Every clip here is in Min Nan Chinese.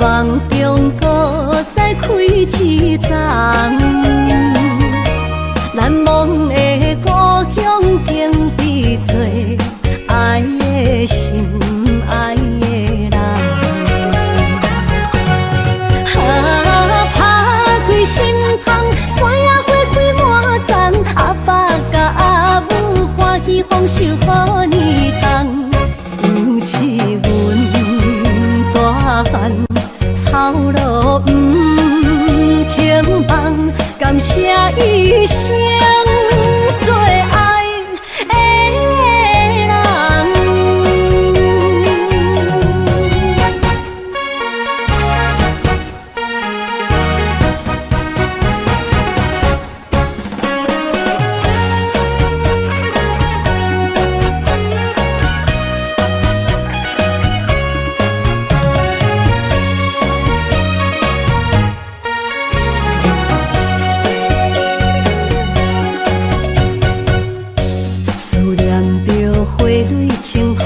夢中閣再開一叢。難忘的故鄉景致多，愛的心，愛的人。啊，拍開心窗，山野花開滿叢，阿爸佮阿母歡喜豐收予年冬，猶似阮大漢，操勞毋肯放，感謝一生最愛的人。思念著花蕊青芳，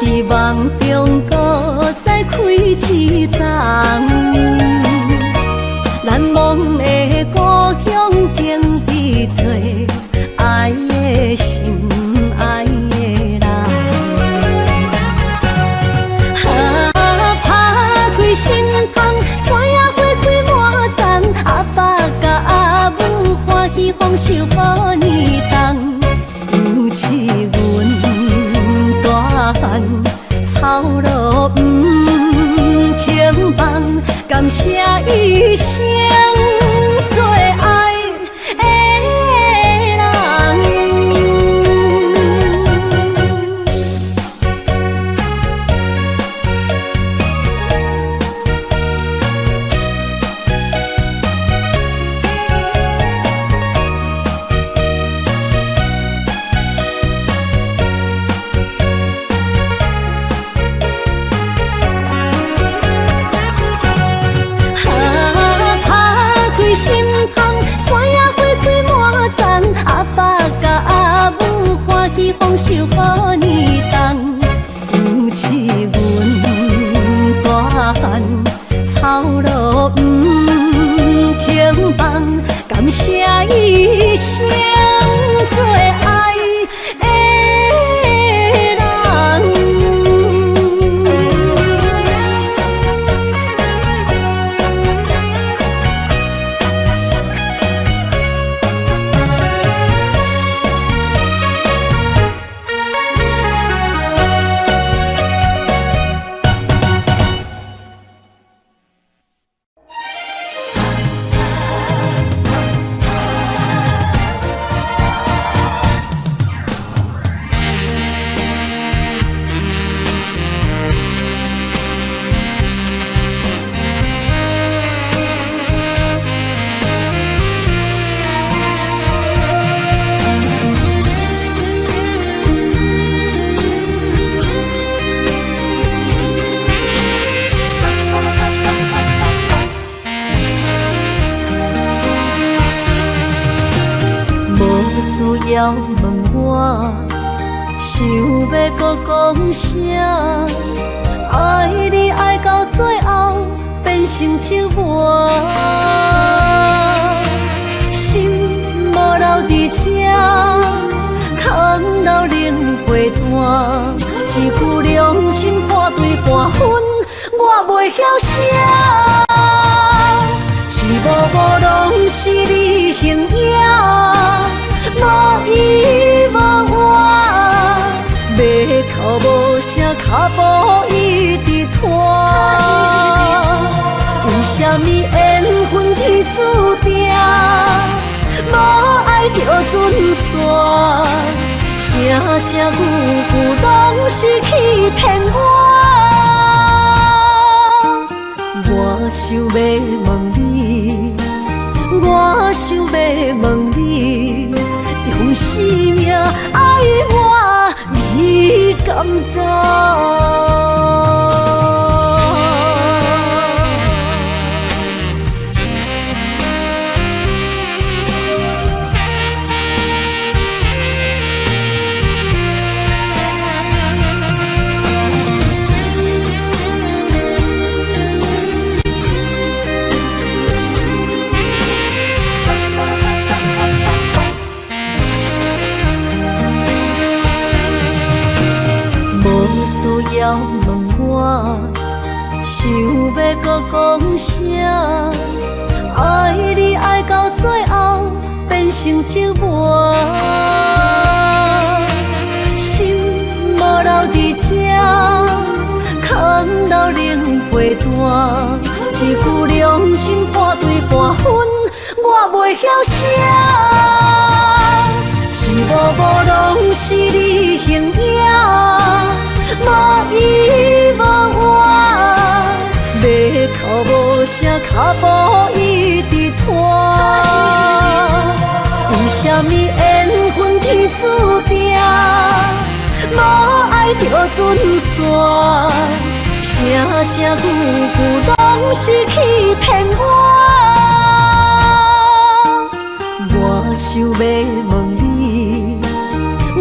佇夢中閣再開一叢。難忘的故鄉景致多，愛的心，愛的人。啊，拍開心窗，山野花開滿叢，阿爸佮阿母歡喜豐收予年冬，猶似阮大漢，操勞毋肯放，感謝一生最愛的人。啊，拍開心窗，山野花開滿叢，阿爸佮阿母歡喜豐收予年冬，猶似阮大漢，操勞毋肯放，感謝一生最愛的人。無需要問我，想欲閣講啥？愛你愛到最後變成折磨，心無留佇這，空留冷陪伴。一句良心半對半分，我袂曉寫。一幕幕攏是你形影，無依無倚，欲哭無聲，跤步一直拖。為啥物緣分天注定，無愛就準散？聲聲句句攏是欺騙我。我想欲問你，我想欲問你，用生命愛我，你敢當？想欲閣講啥？愛你愛到最後變成折磨，心無留佇這，空留冷被單，一句良心破碎半分，我袂曉寫。一幕幕攏是你形影，無依無倚，欲哭無聲，跤步一直拖。為啥物緣分天注定，無愛就準散，聲聲句句攏是欺騙我。我想欲問你，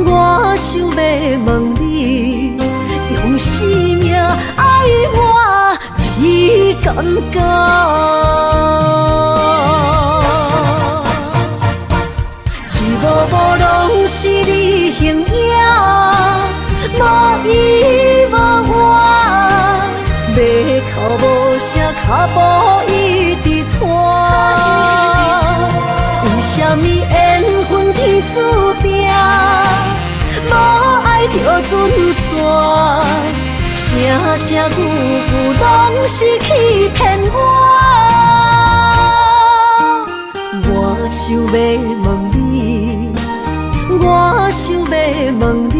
我想欲問你，用生命愛我，你敢敢？一幕幕攏是你形影，無依無倚，欲哭無聲，跤步一直拖。為啥物緣分天注定，無愛就準散，聲聲句句攏是欺騙我。我想欲問你，我想欲問你，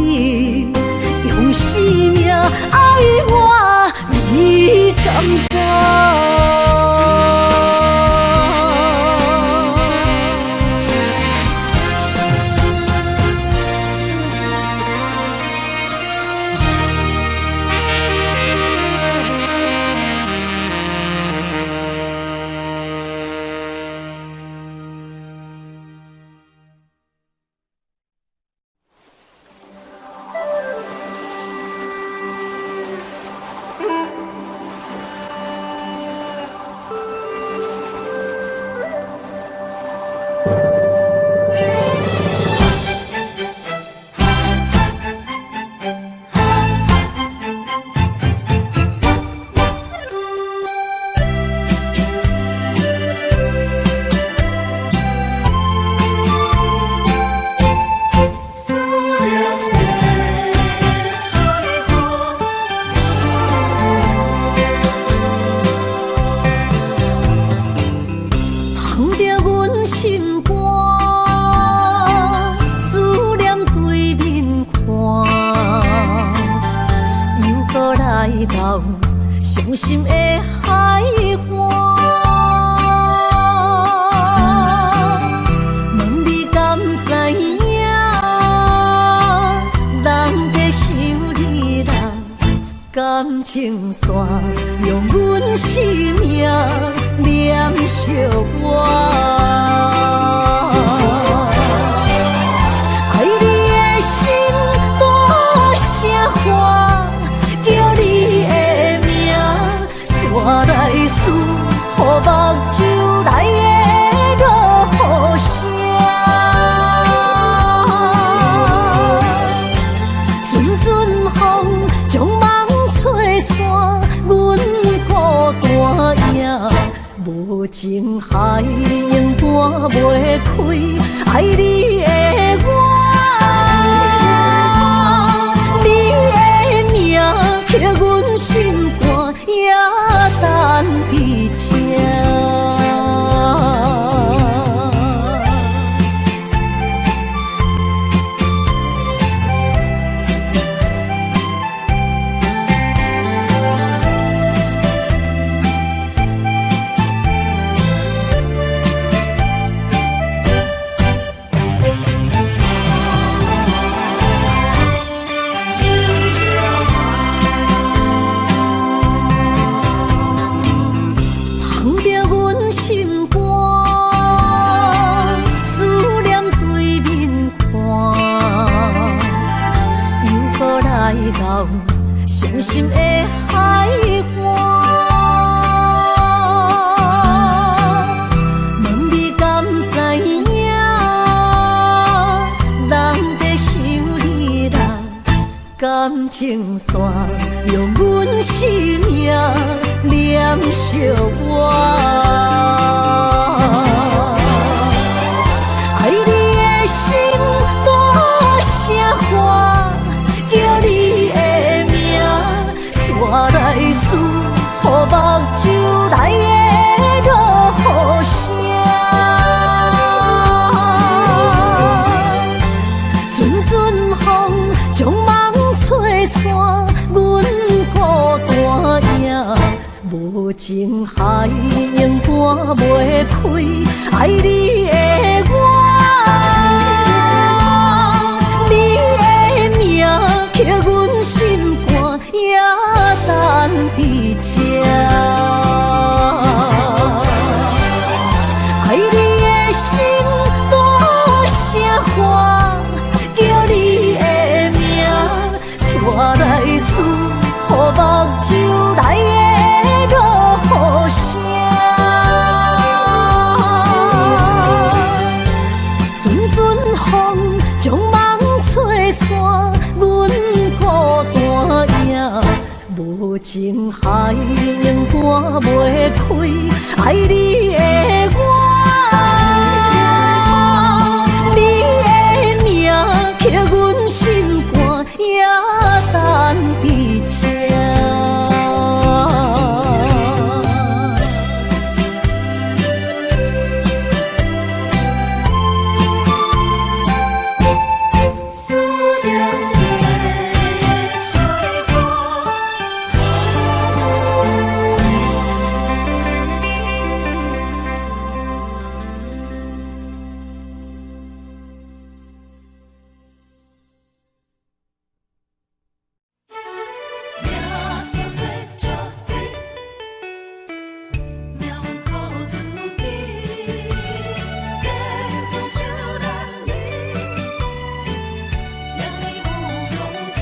用生命愛我，你敢敢？痛著阮心肝，思念對面看，又閣來到傷心的海岸。問你敢知影，人在想你啦，感情線用阮生命連相活。愛你的心大聲喊，叫你的名，煞來输予目睭內的落雨聲。陣陣風將夢吹散，阮孤單影。無情海永搬袂開，愛你的我，你的名刻阮心肝，也等佇這。痛著阮心肝，思念對面看，又閣來到傷心的海岸。問你敢知影，人在想你啦，感情線用阮生命連我。愛你的心大聲喊，叫你的名，煞來輸予目睭內的落雨聲。陣陣風將夢吹散，阮孤單影。無情海永搬袂開，愛你的我，你的名刻阮心肝，也等佇這。愛你的心大聲喊，叫你的名，煞來輸予目睭內的落雨聲。陣陣風將夢吹散，阮孤單影。無情海永搬袂開，愛你的我，你的名刻阮心肝，也等佇這。思念的海岸。命叫做石猪，命苦自己，坚强就难离，命里有勇气。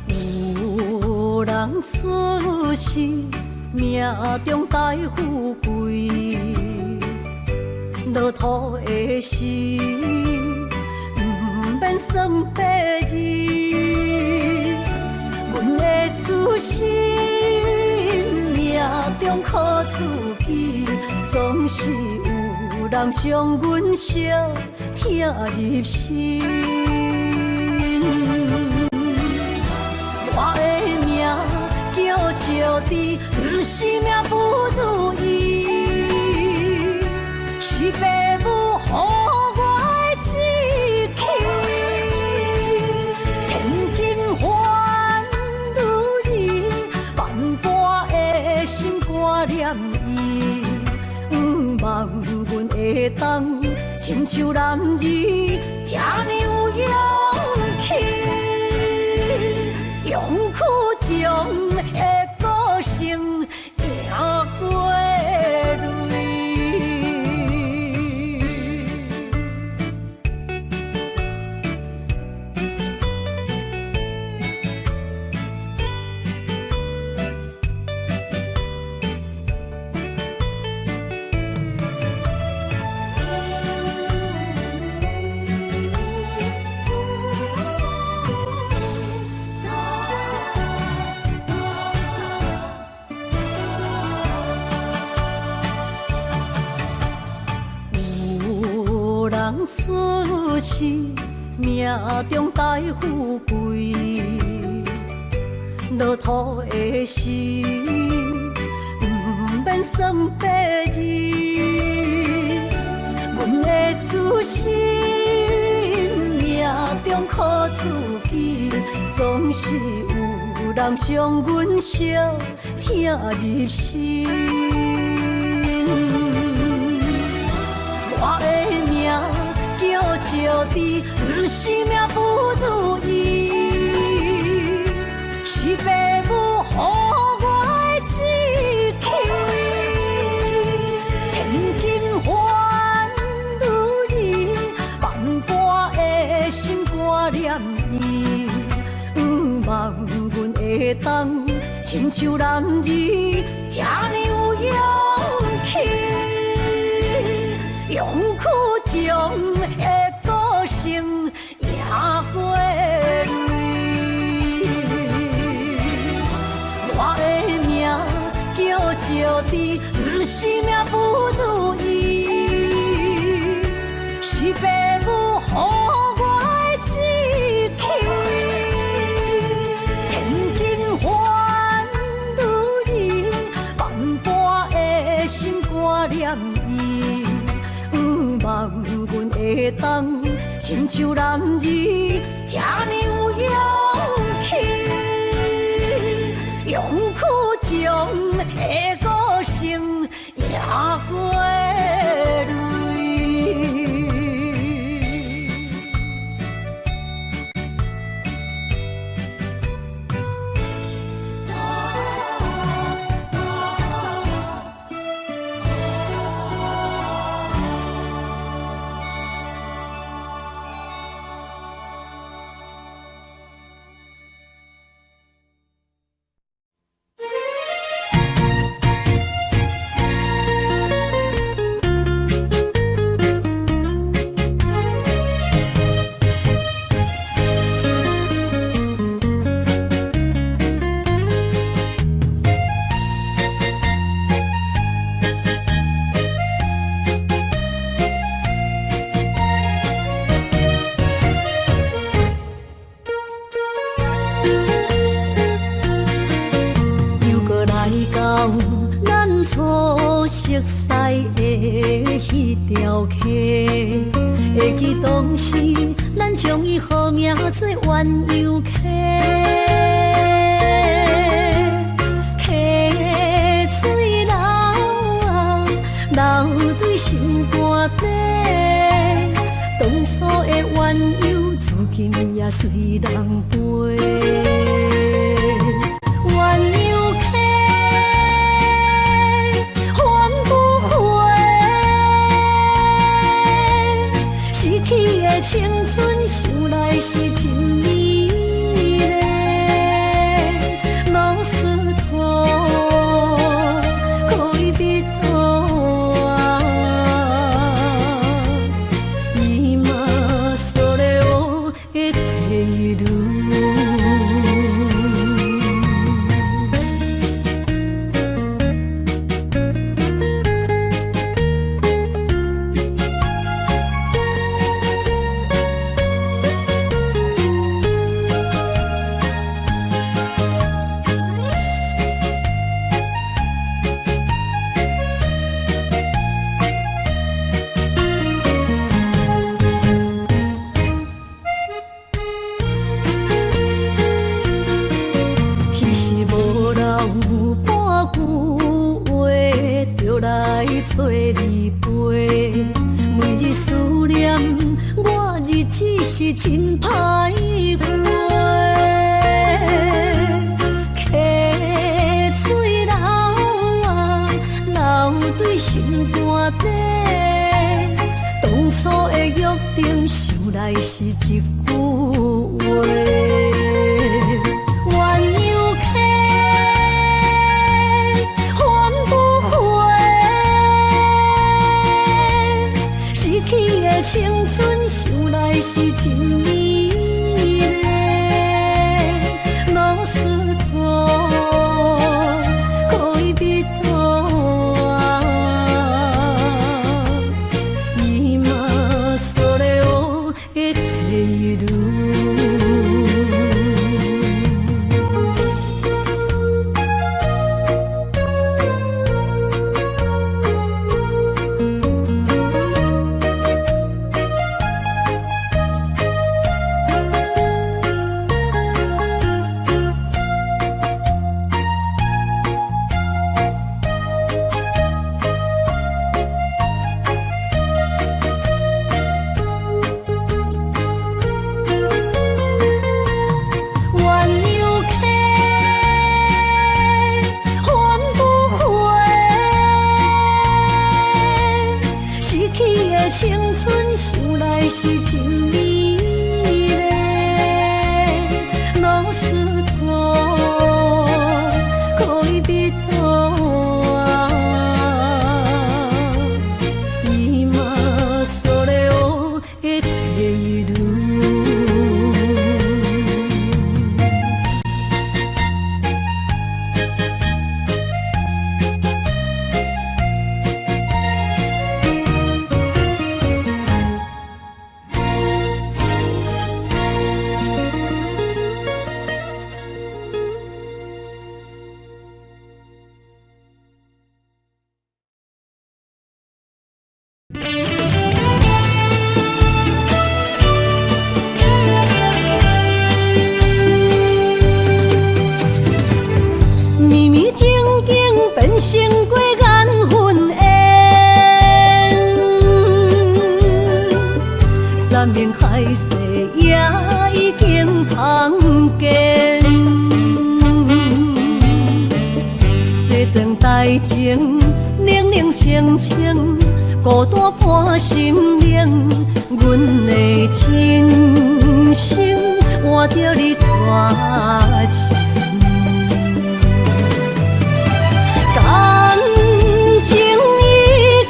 有人出世，命中帶富貴，落土的時，毋免算八字。阮的出身，命中靠自己，總是有人將阮惜疼入心。我的名叫石猪，毋是命不如意，是爸母予我的志氣。千金還女兒，萬般的心肝念伊。毋望阮會當親像男兒遐爾有勇氣。勇氣中的個性贏過淚。有人出世，命中帶富貴，落土的時，毋免算八字。阮的出身，命中靠自己，總是有人將阮惜疼入心。我的名叫石豬，毋是命不如意，是爸母予我的志氣。千金還女兒，萬般的心肝念伊。毋望阮會當親像男兒遐爾石碇，毋是命不如意，是爸母予我的志氣。千金還女兒，萬般的心肝念伊。望阮會當親像男兒，遐爾有勇氣，勇氣中的個性贏過淚。又閣來到咱初熟似的彼條溪，會記當時咱將伊號名做鴛鴦溪，溪水流啊流對心肝底，當初的鴛鴦如今也隨人飛。鴛鴦溪還不回，失去的青春想來是真美麗。老石頭戀人啊，今それを得ている。彼時無留半句話，就來揣你飛。每日思念，我日子是真歹過。溪水流啊流對心肝底，當初的約定，想來是一句話。鴛鴦溪還不回，失去的青春，想來是真美麗。老石頭戀人啊，今それを得ている。鴛鴦溪還不回，失去的青春，想來是真美麗。老石頭戀人啊，今それを得ている。變成過緣分緣，山盟海誓也已經芳見。西裝代情，冷冷清清，孤單伴心靈，阮的真心換著你絕情。感情已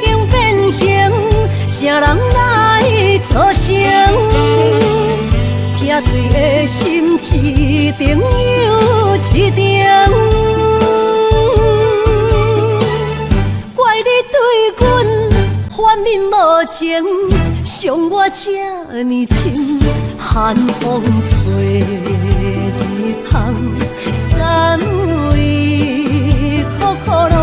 經變形，啥人來做成？疼醉的心一程又一程。怪你對阮反面無情，傷我這呢深。寒風吹日芳，三位苦苦路，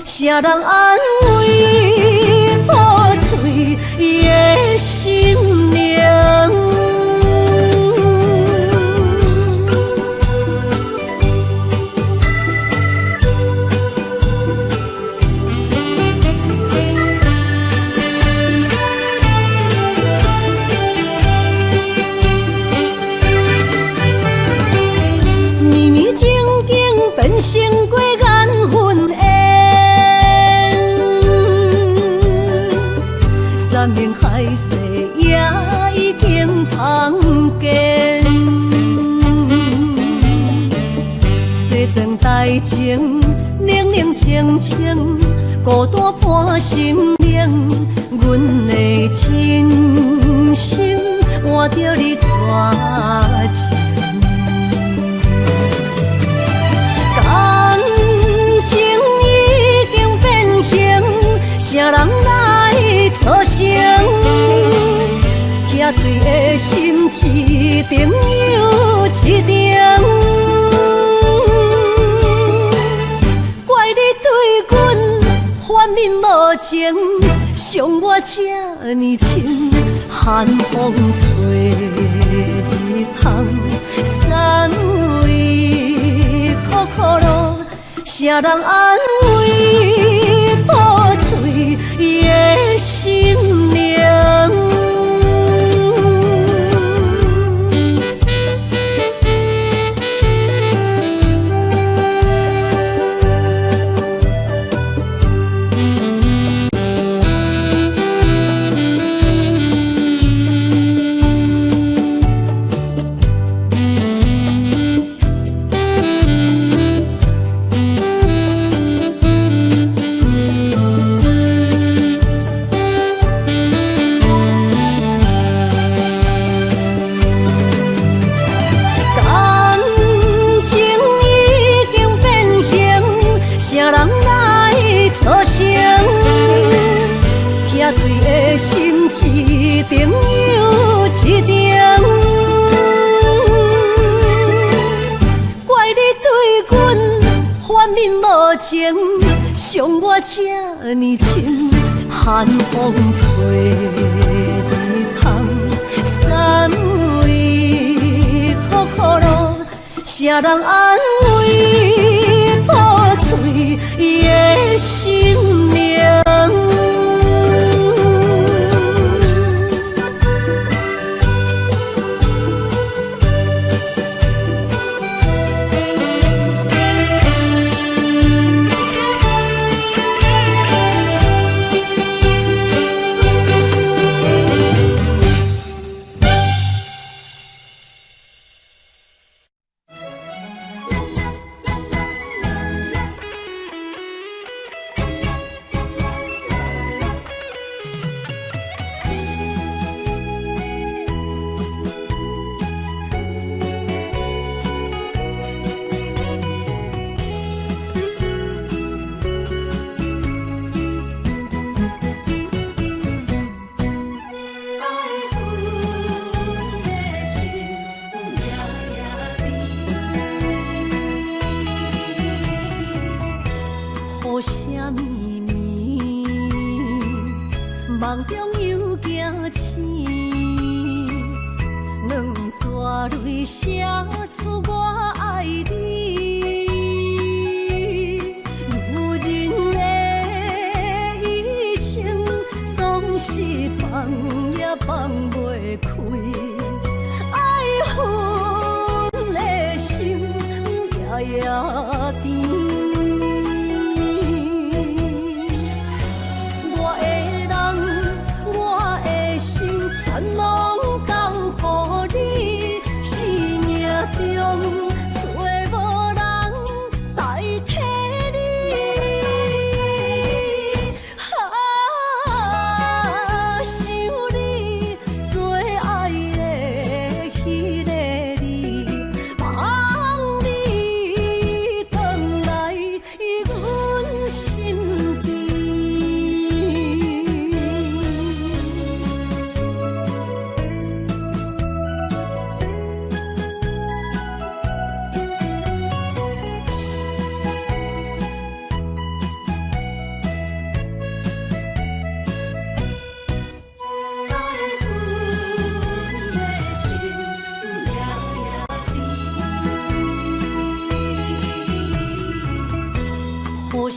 啥人安慰破碎的心靈？绵绵情景變成過緣分緣，山盟海誓也已經芳見。西裝代情，冷冷清清，孤單伴心靈，阮的真心換著你絕情。感情已經變形，啥人來做成？疼醉的心一程又一程。怪你對阮反面無情，傷我這呢深。寒風吹日芳，三位苦苦路，啥人安慰破碎的心靈？感情已經變形，啥人來做成？疼醉的心一程又一程。怪你對阮反面無情，傷我這呢深。寒風吹日芳，三位苦苦路，啥人安慰破碎的心靈？雨声绵绵，夢中又驚醒，兩撮淚寫出我愛你。如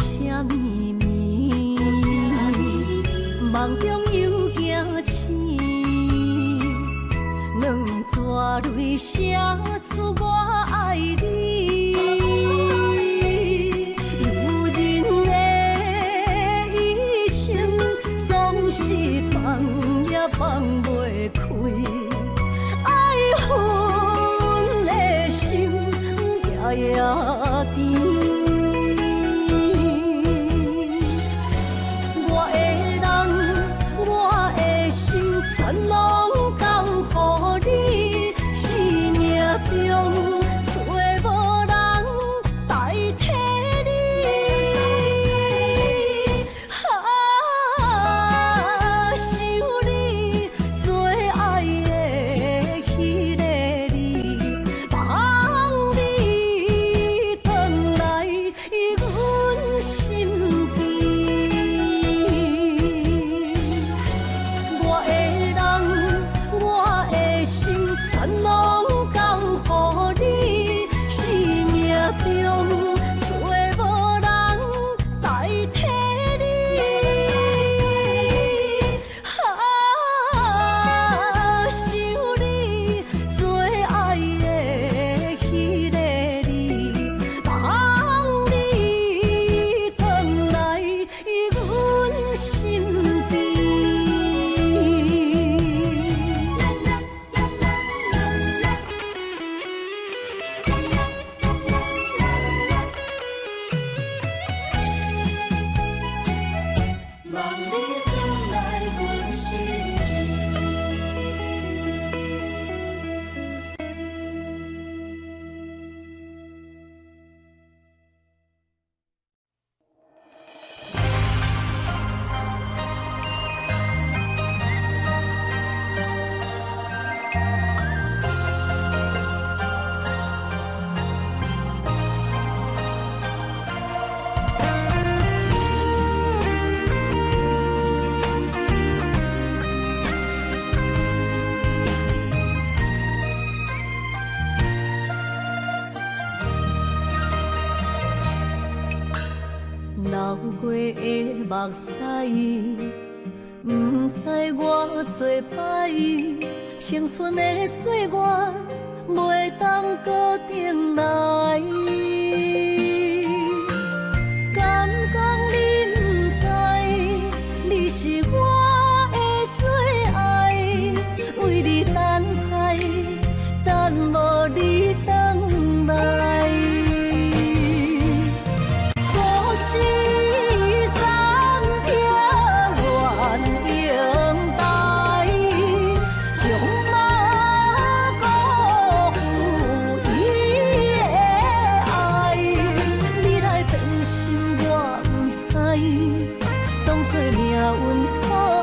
啥物暝？夢中又驚醒，兩逝淚寫出我愛你。女人的一生總是放也放袂開，愛恨的心夜夜甜。我的人，我的心，全攏交予你。生命中找無人代替你。啊，想你最愛的彼个你，望你轉來阮身邊。我的人，我的心，全攏交予你。生命中找無人代替你。啊，想你最愛的彼个你，望你轉來阮身邊。望你轉來阮身邊。流過的目屎，毋知我做歹，青春的歲月袂當閣轉來。敢講你毋知，你是我的最愛，為你等待，等無你轉來。故事三拆鸳鸯台，終嘛辜負伊的愛。你來變心我毋知，當作命運錯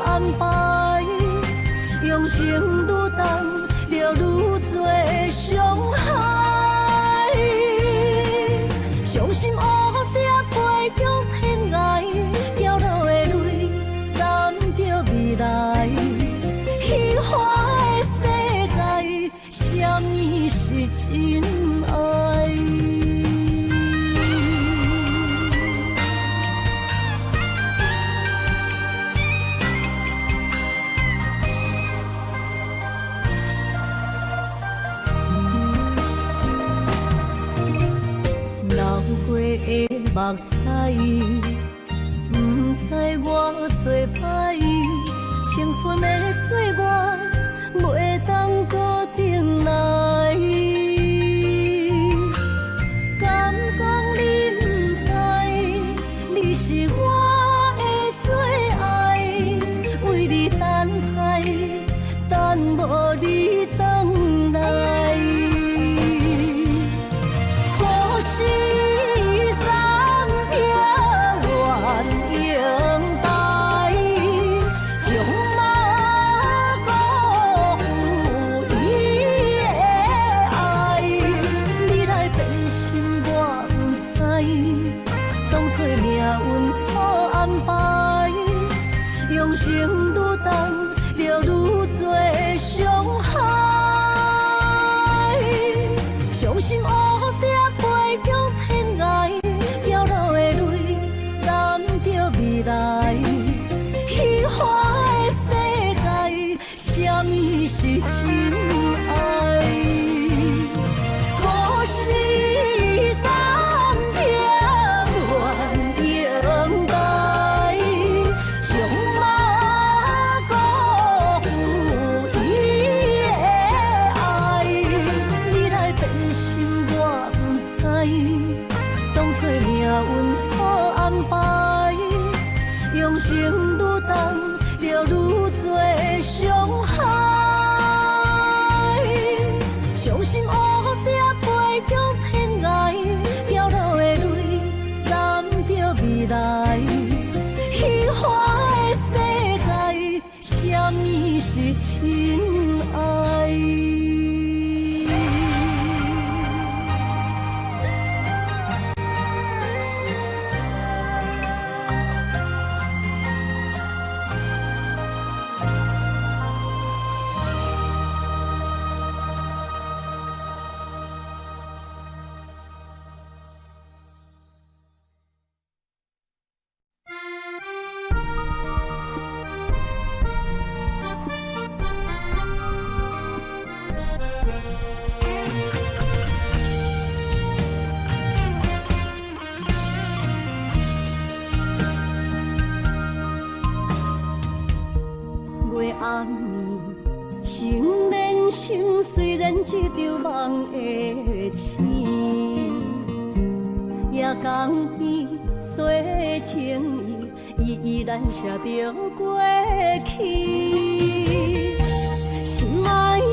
安排，用情愈重，就愈濟傷害。傷心烏蝶飛向天涯，飄落的淚染著未來。虛幻的世界，啥物是真愛？流過的目屎，毋知我做歹，青春的歲月袂當閣轉來。敢講你毋知，你是我的最愛，為你等待，等無你轉來。故事三拆鸳鸯台，終嘛辜負伊的愛。你來變心我毋知，當作命運錯安排，用情愈重，就愈濟傷害。傷心烏蝶飛向天涯，飄落的淚染是親愛？故事三點怨應該，將馬辜負伊的愛。你來變心我毋知，當作命運錯安排，用情愈重，就愈濟傷害。傷心烏蝶飛向天涯，飄落的淚染著未來。虚幻的世界，啥物是親愛？月暗暝，心連心，雖然這場夢會醒，也江邊洗情意，依依難捨著過去。心愛的，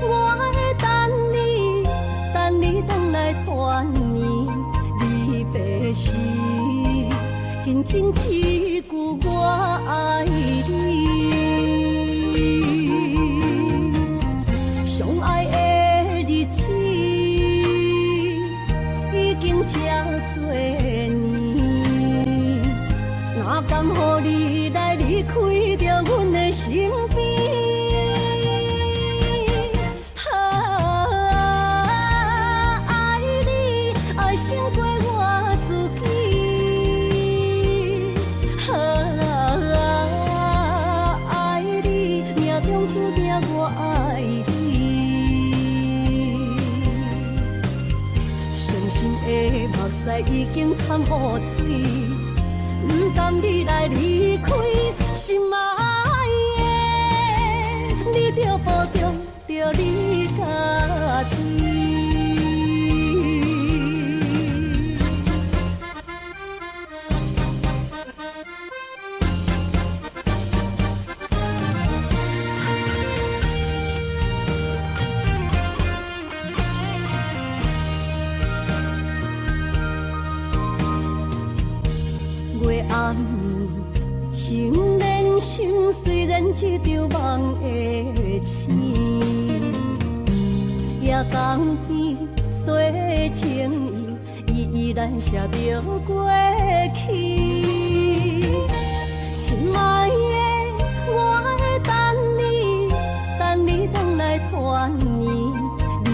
我會等你，等你轉來團圓離別時，輕輕一句我愛你。相愛的日子已經這多年，哪甘予你來離開著阮的身邊？啊，愛你愛勝過我自己。啊，愛你命中注定我愛你。傷心的目屎已經摻雨水，不甘你來離開，心愛的，你著保重著你家己。月暗暝，心連心，雖然這場夢會醒，也江邊洗情意，依依難捨著過去。心愛的，我會等你，等你轉來團圓離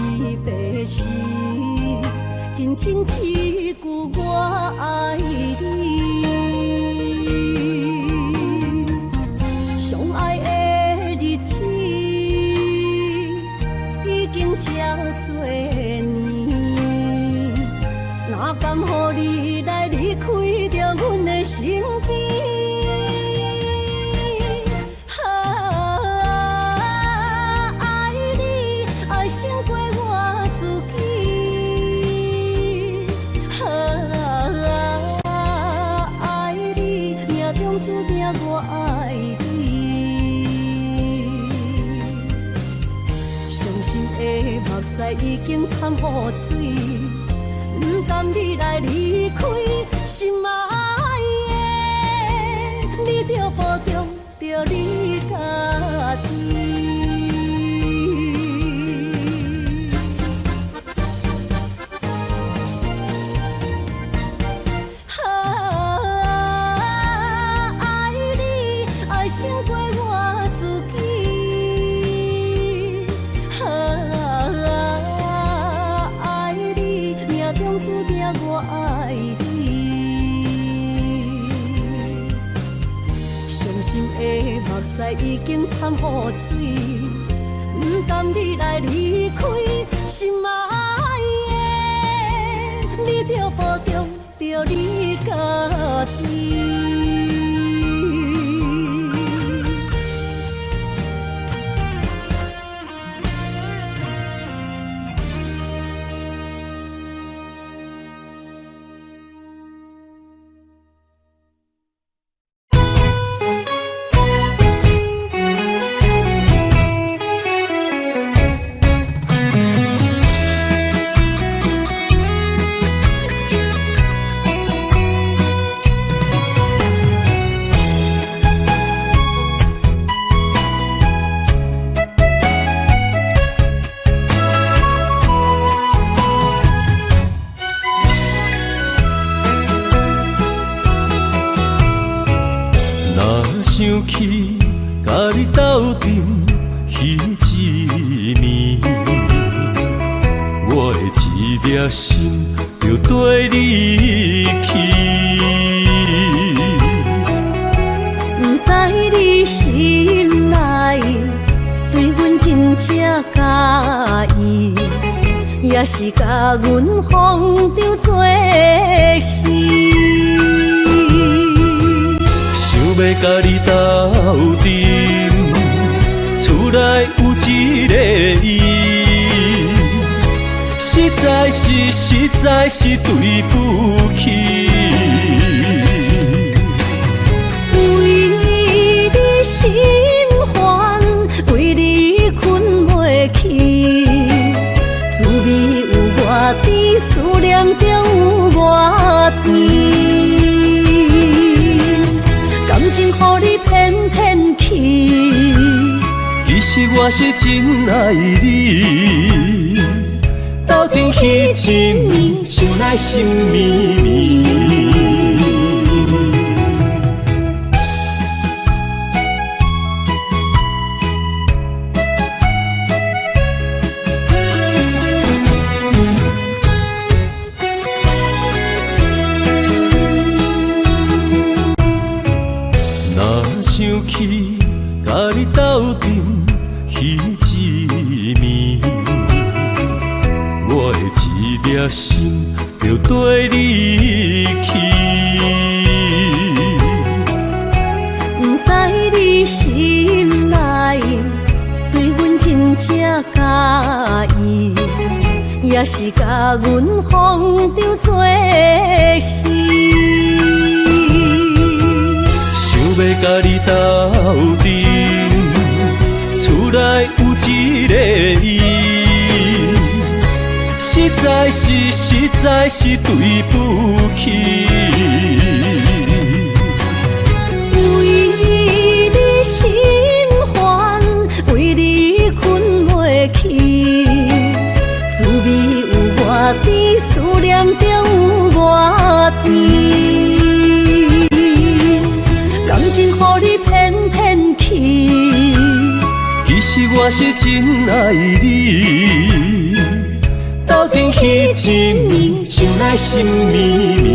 別時，輕輕一句我愛你。相愛的日子已經這多年，哪甘予你來離開著阮的身邊？啊，愛你愛勝過我自己。啊，愛你命中注定我愛你。傷心的目屎已經摻雨水，不甘你來離開，心愛的，你著保重著你家己。啊，愛你愛勝過我自己。啊，愛你命中注定我愛你。傷心的目屎已經摻雨水，毋甘你來離開心愛的，你著保重著你家己。若想起佮你斗陣彼一暝，我的一粒心就綴你去。毋知你心內對阮真正佮意，抑是共阮風中做戲。想欲佮你斗陣，厝內有一个伊，實在是實在是對不起。為你心煩，為你睏袂去，滋味有偌甜，思念中有偌甜。感情予你騙騙去，其實我是真愛你，鬥陣彼一暝，想來心綿綿。若想起佮你鬥陣彼一暝，我的一粒心就綴你去。毋知你心內對阮真正佮意，抑是共阮風中做戲。想欲佮你鬥陣，厝內有一个伊，實在是實在是對不起。為你心煩，為你睏袂去，滋味有偌甜，思念中有偌甜。感情予你騙騙去，其實我是真愛你，鬥陣彼一暝，想來心綿綿。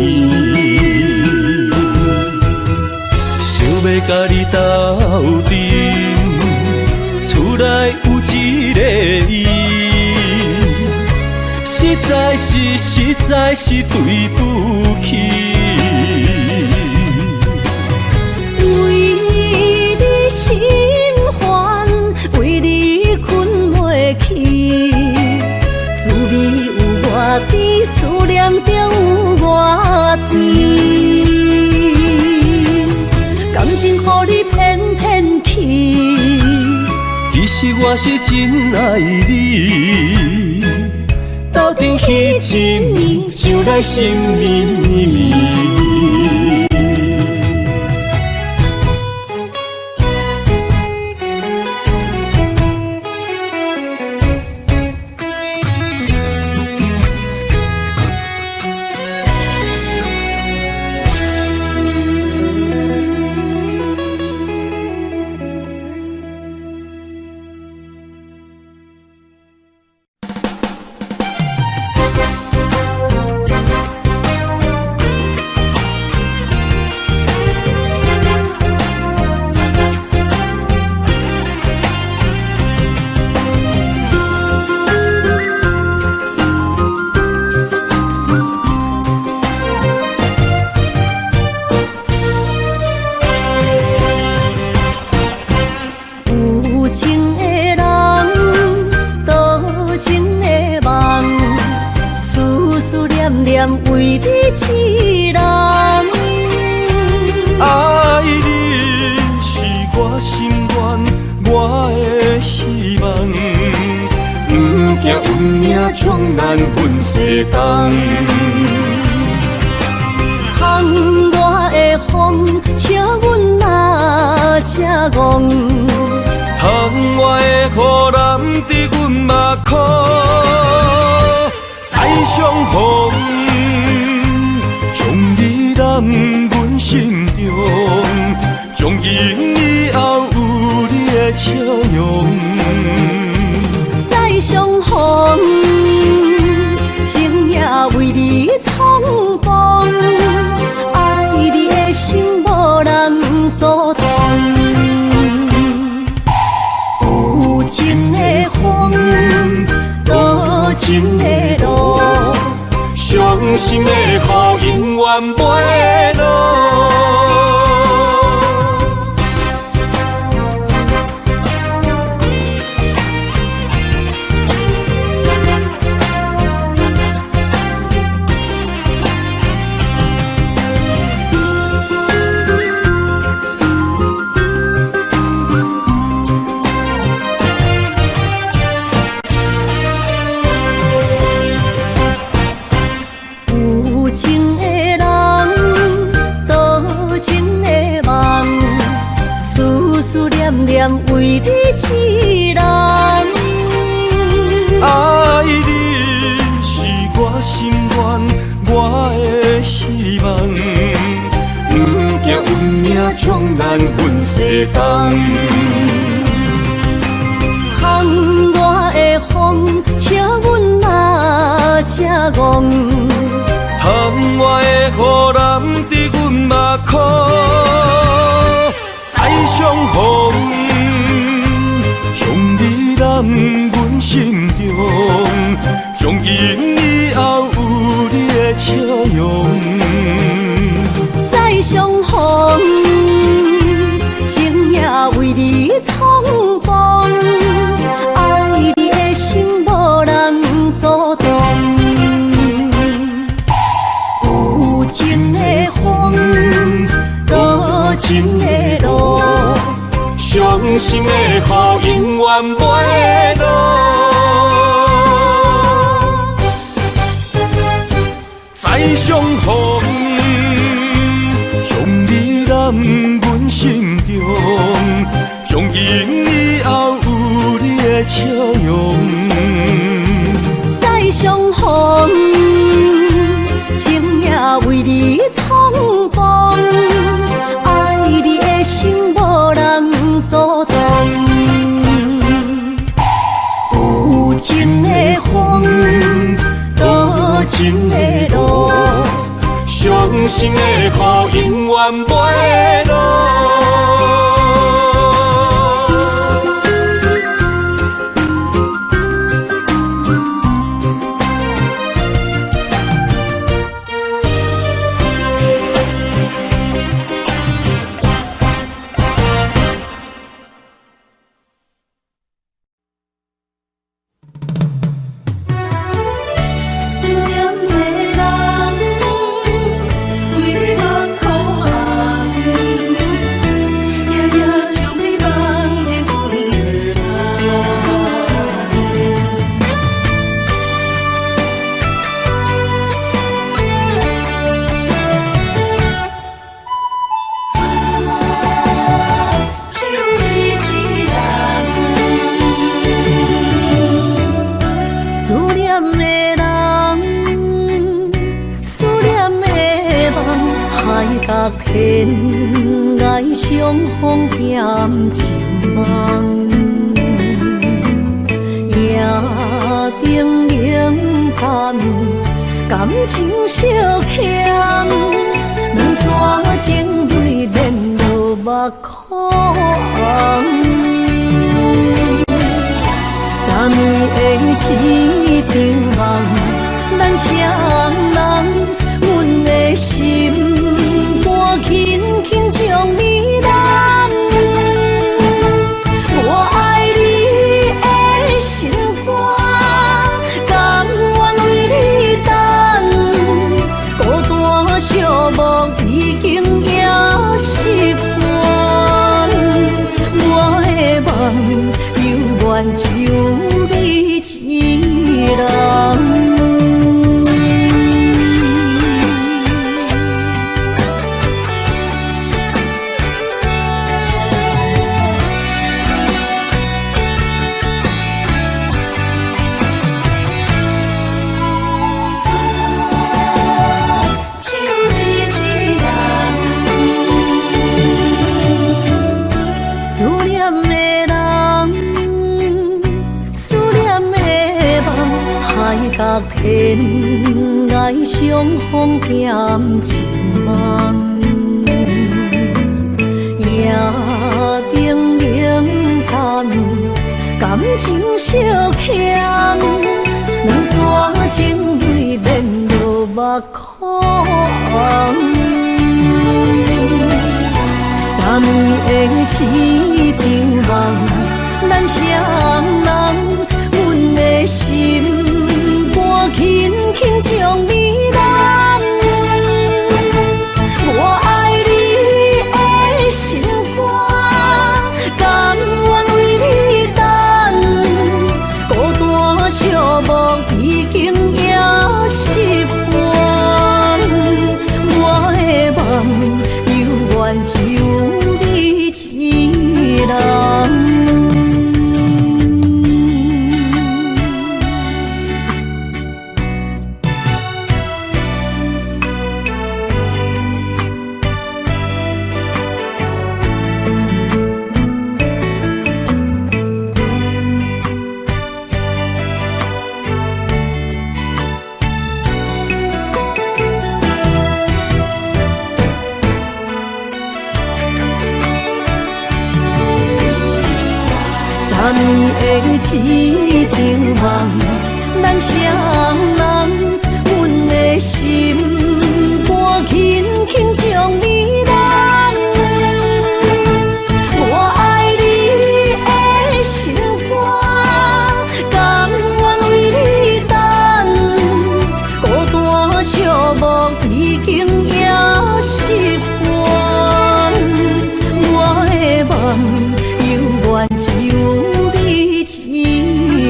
想欲佮你鬥陣，厝內有一个伊，實在是實在是對不起。為你心煩，為你睏袂去，滋味有偌甜，思念中有偌甜。感情予你騙騙去，其實我是真愛你，鬥陣彼一暝，想來心綿綿。袂動。窗外的風，笑阮若這戇。窗外的雨淋伫阮目眶，再相逢，將你攬阮心中，從今以後有你的笑容。再相逢，情也為你創風，愛你的心無人阻擋。有情的風，多情的路，傷心的雨永遠袂落。有情的人，多情的夢，思思念念為你一人。愛你是我心願，我的希望。不驚運命將咱分西東。窗外的風，笑阮若這戇。窗外的雨淋伫阮目眶，再相逢，將你攬阮心中，從今以後有你的笑容。再相逢，情也為你創風，愛你的心無人阻擋。有情的風，多情的路，傷心的雨永遠袂落。再相逢，將你攬阮心中，從今以後有你的笑容。再相逢，情也為你創風，愛你的心無人阻擋。有情的風，多情的路，傷心的雨永遠袂落。思念的人，為你目眶紅，夜夜將你放入阮的夢。只有你一人。思念的人，思念的夢，海角天涯相逢踮一夢，夜燈冷淡，感情相欠，兩逝情淚連落目眶紅。昨暝的一場夢，咱雙人，阮的心肝輕輕將你攬。我愛你的心肝，甘願為你等，孤單寂寞已經也習慣。我的夢猶原只有你一人。天涯相逢兼一夢，夜燈冷淡，感情相欠，兩逝情淚連落目眶紅。昨暝的一場夢，咱雙人，阮的心肝輕輕將你攬。我愛你的心肝，甘願為你等，孤單寂寞已經也習慣。我的夢猶原只有你一人。昨暝的一場夢，咱雙人，阮的心肝輕輕將你攬。我愛你的心肝，甘願為你等，孤單寂寞已經也習慣。我的夢猶原只有你一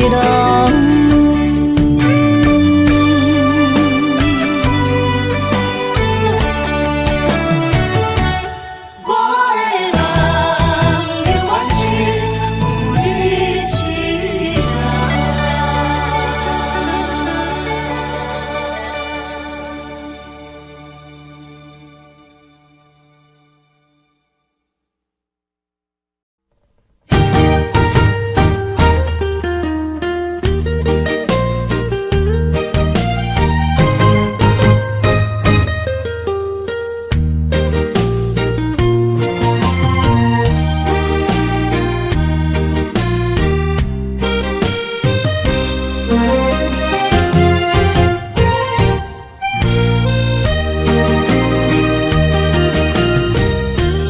人。我的夢猶原只有你一人。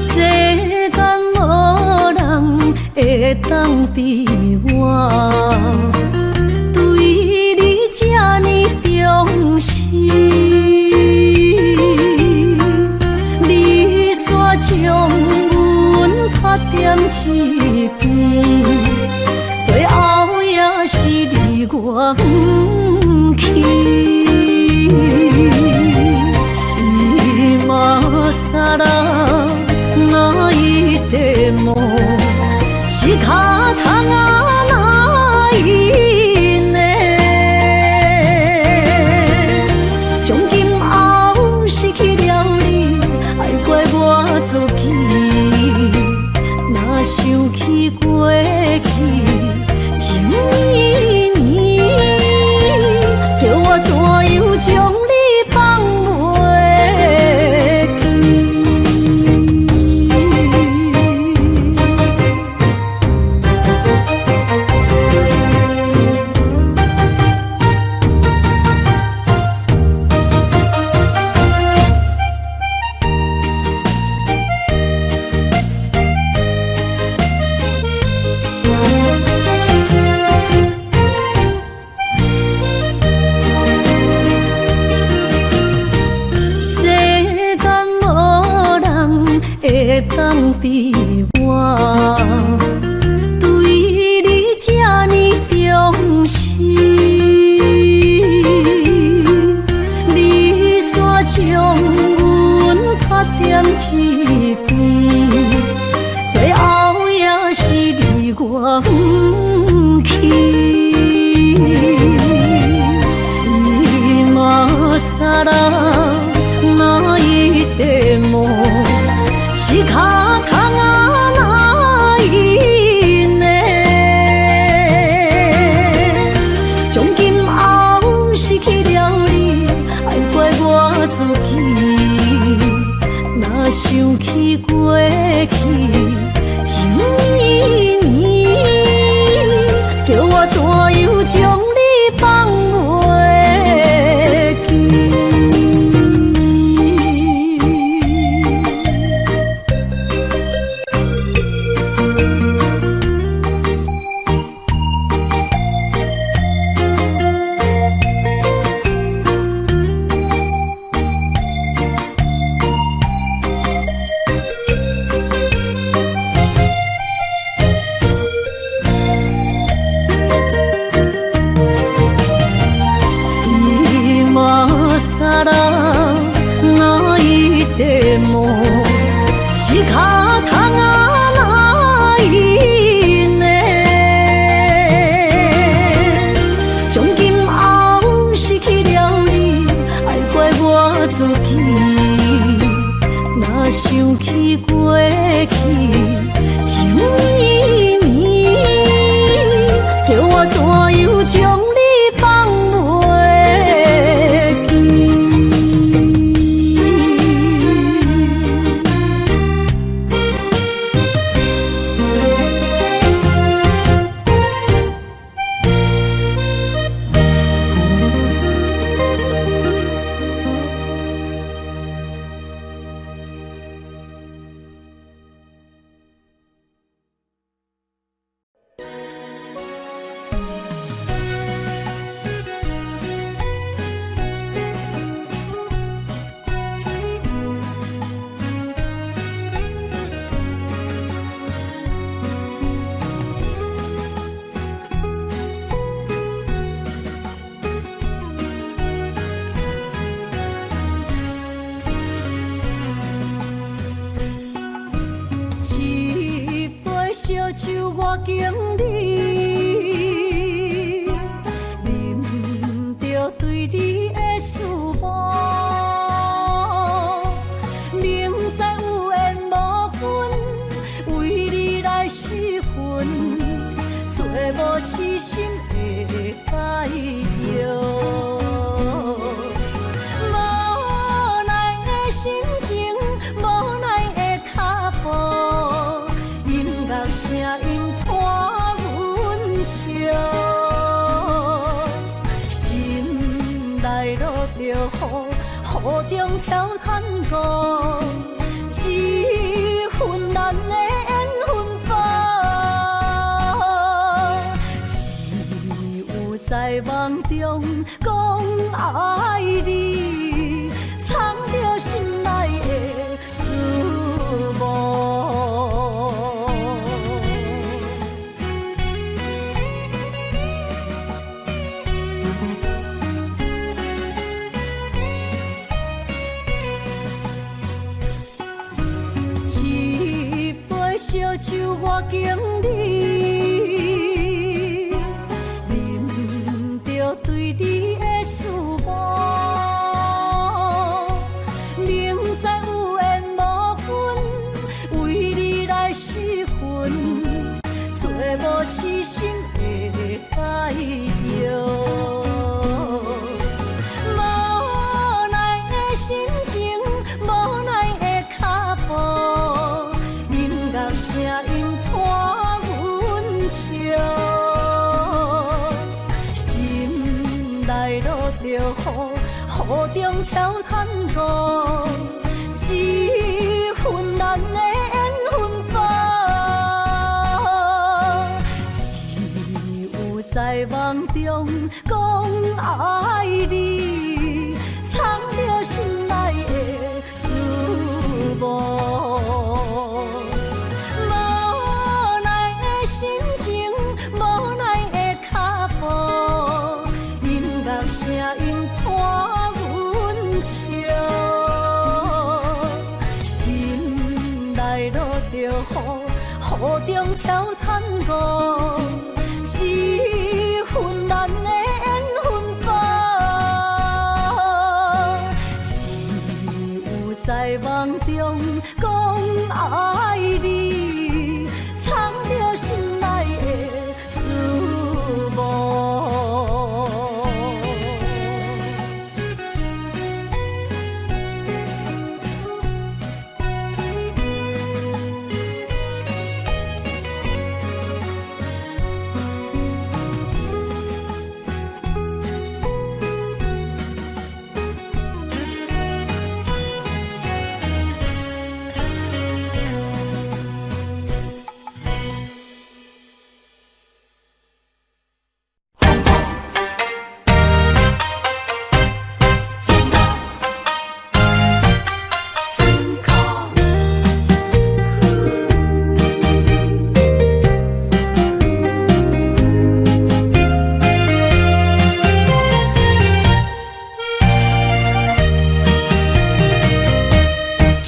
世間無人會當比我，對你這呢重視。你煞將阮拍踮一邊，最後也是離我遠去。今更泣いても仕方がないね。從今後失去了你，愛怪我自己。若想起過去情綿綿，叫我怎樣將你放袂記？世間無人會當比我，對你這呢重視。你煞將阮拍踮一邊，最後也是離我遠去。今更泣いても仕方がない。過去，情綿綿，叫我怎樣將你放袂記？今さら泣いても仕方がないね。從今後失去了你，愛怪我自己。若想起過去，情綿綿，叫我怎樣將你放袂記？一杯燒酒我敬你，啉著對你的思慕。明知有緣無份，為你來失魂，做無痴心的解藥。無奈的心情，無奈的腳步，音樂聲音伴阮笑，心內落著雨，雨中跳探戈，這份難的緣分簿，只有在夢中講愛你，藏著心內的思慕。一杯燒酒我敬你，啉著對你的思慕。明知有緣無份，為你來失魂，做無痴心的解藥。無奈的心情，無奈的腳步，音樂聲音伴阮笑，心內落著雨，雨中跳探戈，這份難的緣分簿，只有在夢中講愛你，藏著心內的思慕。無奈的心情，無奈的腳步，音樂聲音伴阮笑，心內落著雨，雨中跳探戈，這份難的緣分簿，只有在夢中講愛你，藏著心內的思慕。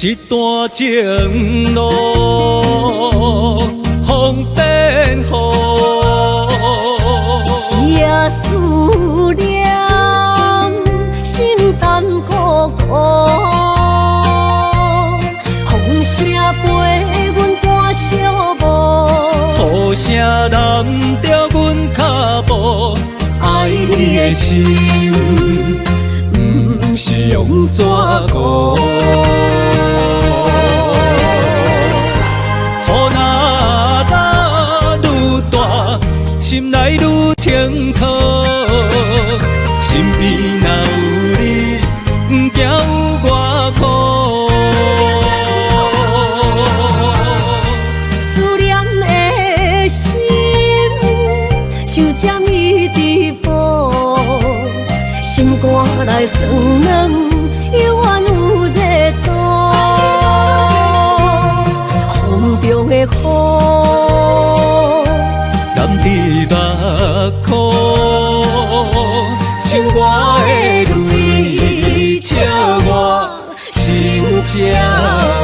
這段情路風變雨，這思念心淡孤孤，風聲陪阮趕小步，雨聲淋著阮跤步，愛你的心，毋是用紙糊。雨若落愈大，心內愈清楚。身邊若有你，毋驚有偌苦。思念的心，像針一直補，心肝內酸軟，猶原有熱度。風中的雨，淋佇目眶，像我的淚，笑我心這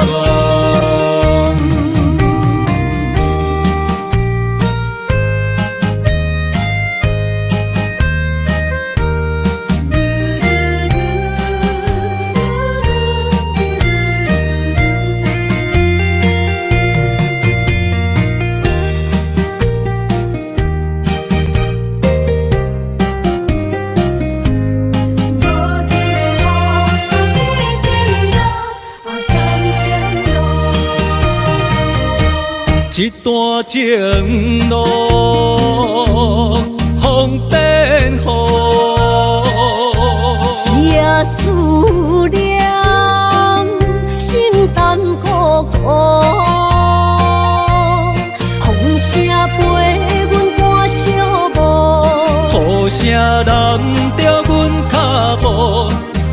戇。無一个雨滴滴落，啊感情路。這段情路風變雨，這思念心淡孤孤，風聲陪阮趕小步，雨聲淋著阮跤步，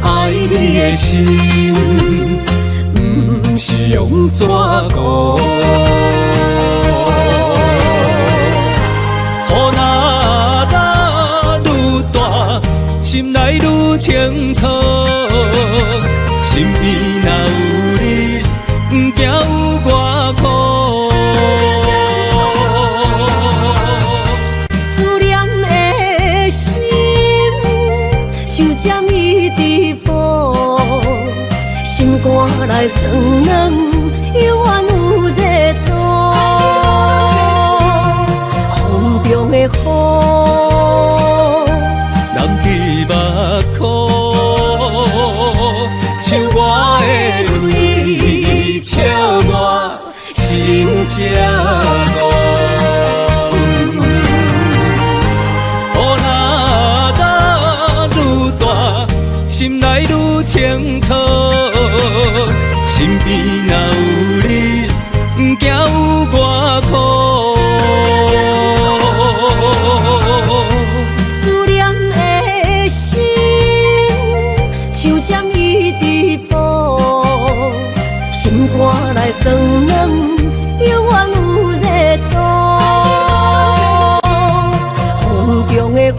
愛你的心，毋是用紙糊。雨若落愈大，心內愈清楚。身邊若有你，毋驚有偌苦。思念的心，像針一直補，心肝內酸軟，猶原有熱度。風中的雨，淋佇目眶，像我的淚，笑我心這戇。雨若落愈大，心內愈清楚。身邊若有你，毋驚有偌苦。思念的心，像針一直補，心肝內酸軟，猶原有熱度。風中的雨，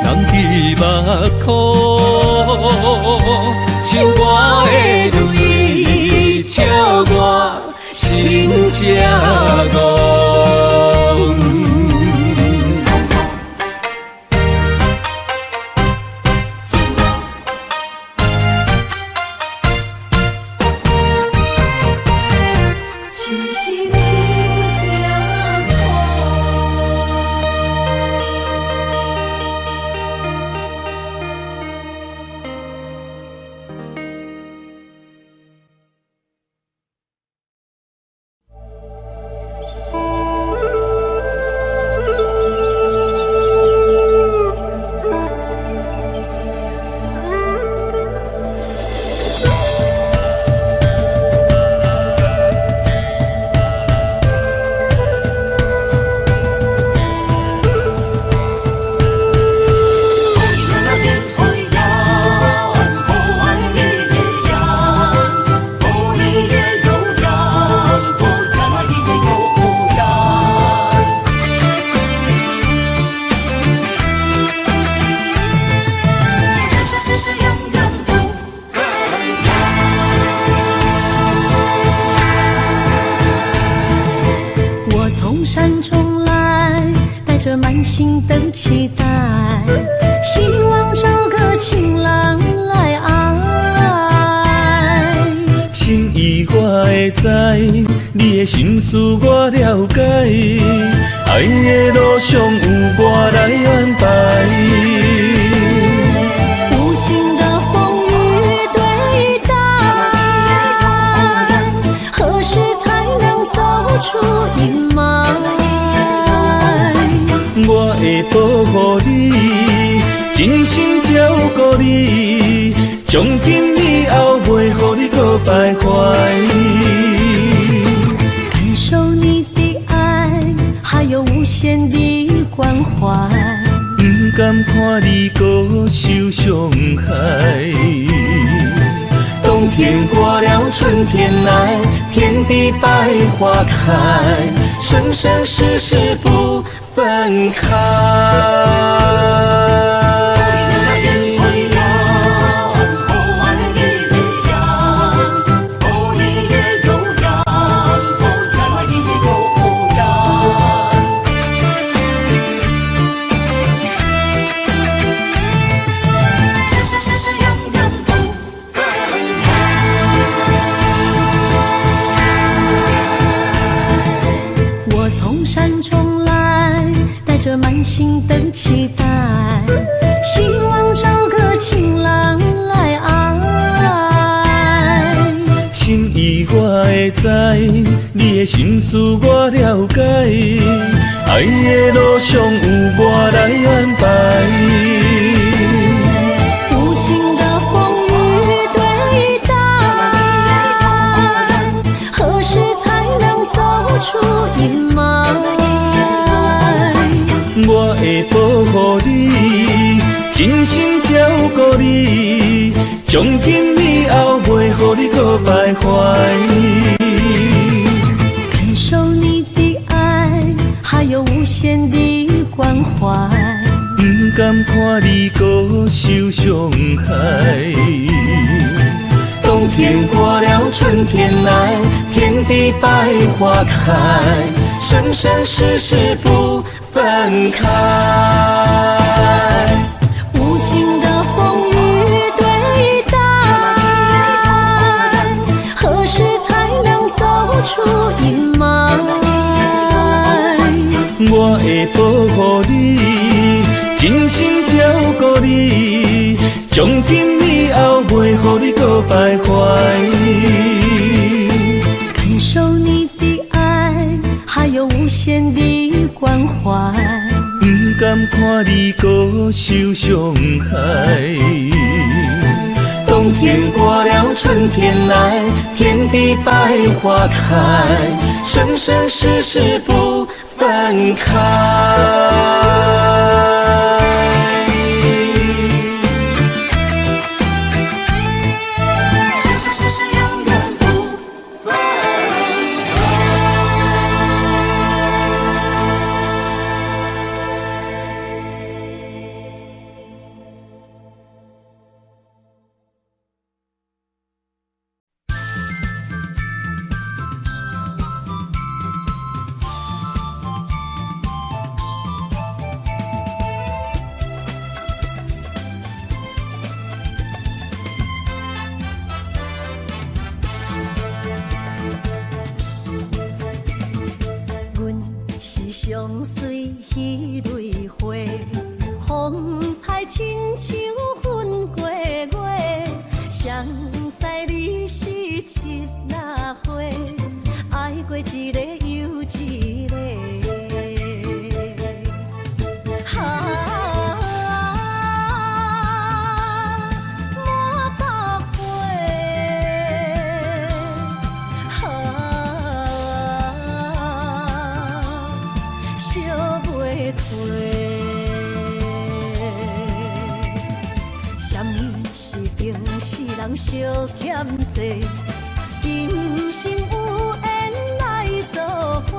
淋佇目眶，像我的淚，笑我心這戇。痴心有影苦。著滿心的期待，希望找個情郎來愛。心意我會知，你的心思我了解，愛的路上有我來安排。無情的風雨對待，何時才能走出陰霾？我會保護你，真心照顧你，從今以後袂予你閣徘徊。感受你的愛，還有無限的關懷。毋甘看你閣受傷害。冬天過了，春天來，遍地百花開，生生世世不分開。生生世世永遠不分開。我從山中來，帶著滿心的期待，希望找個情郎來愛。心意我會知，你的心思我了解，愛的路上有我來安排。無情的風雨對待，何時才能走出陰霾？我會保護你，真心照顧你，從今以後袂予你閣徘徊。感受你的愛，還有無限的關懷。毋甘看你閣受傷害。冬天過了，春天來，遍地百花開，生生世世不分開。無情的風雨對待，何時才能走出陰霾？我會保護你，真心照顧你，從今以後袂予你閣徘徊。感受你的愛，還有無限的關懷。毋甘看你閣受傷害。冬天過了，春天來，遍地百花開，生生世世不分開。生生世世永遠不分開。阮是上媠彼蕊花，風采親像粉過月。誰知你是七仔花，愛過一个又一个。啊，滿腹花，啊，燒袂褪。啥物是情死人相欠債？今生有緣來做伙，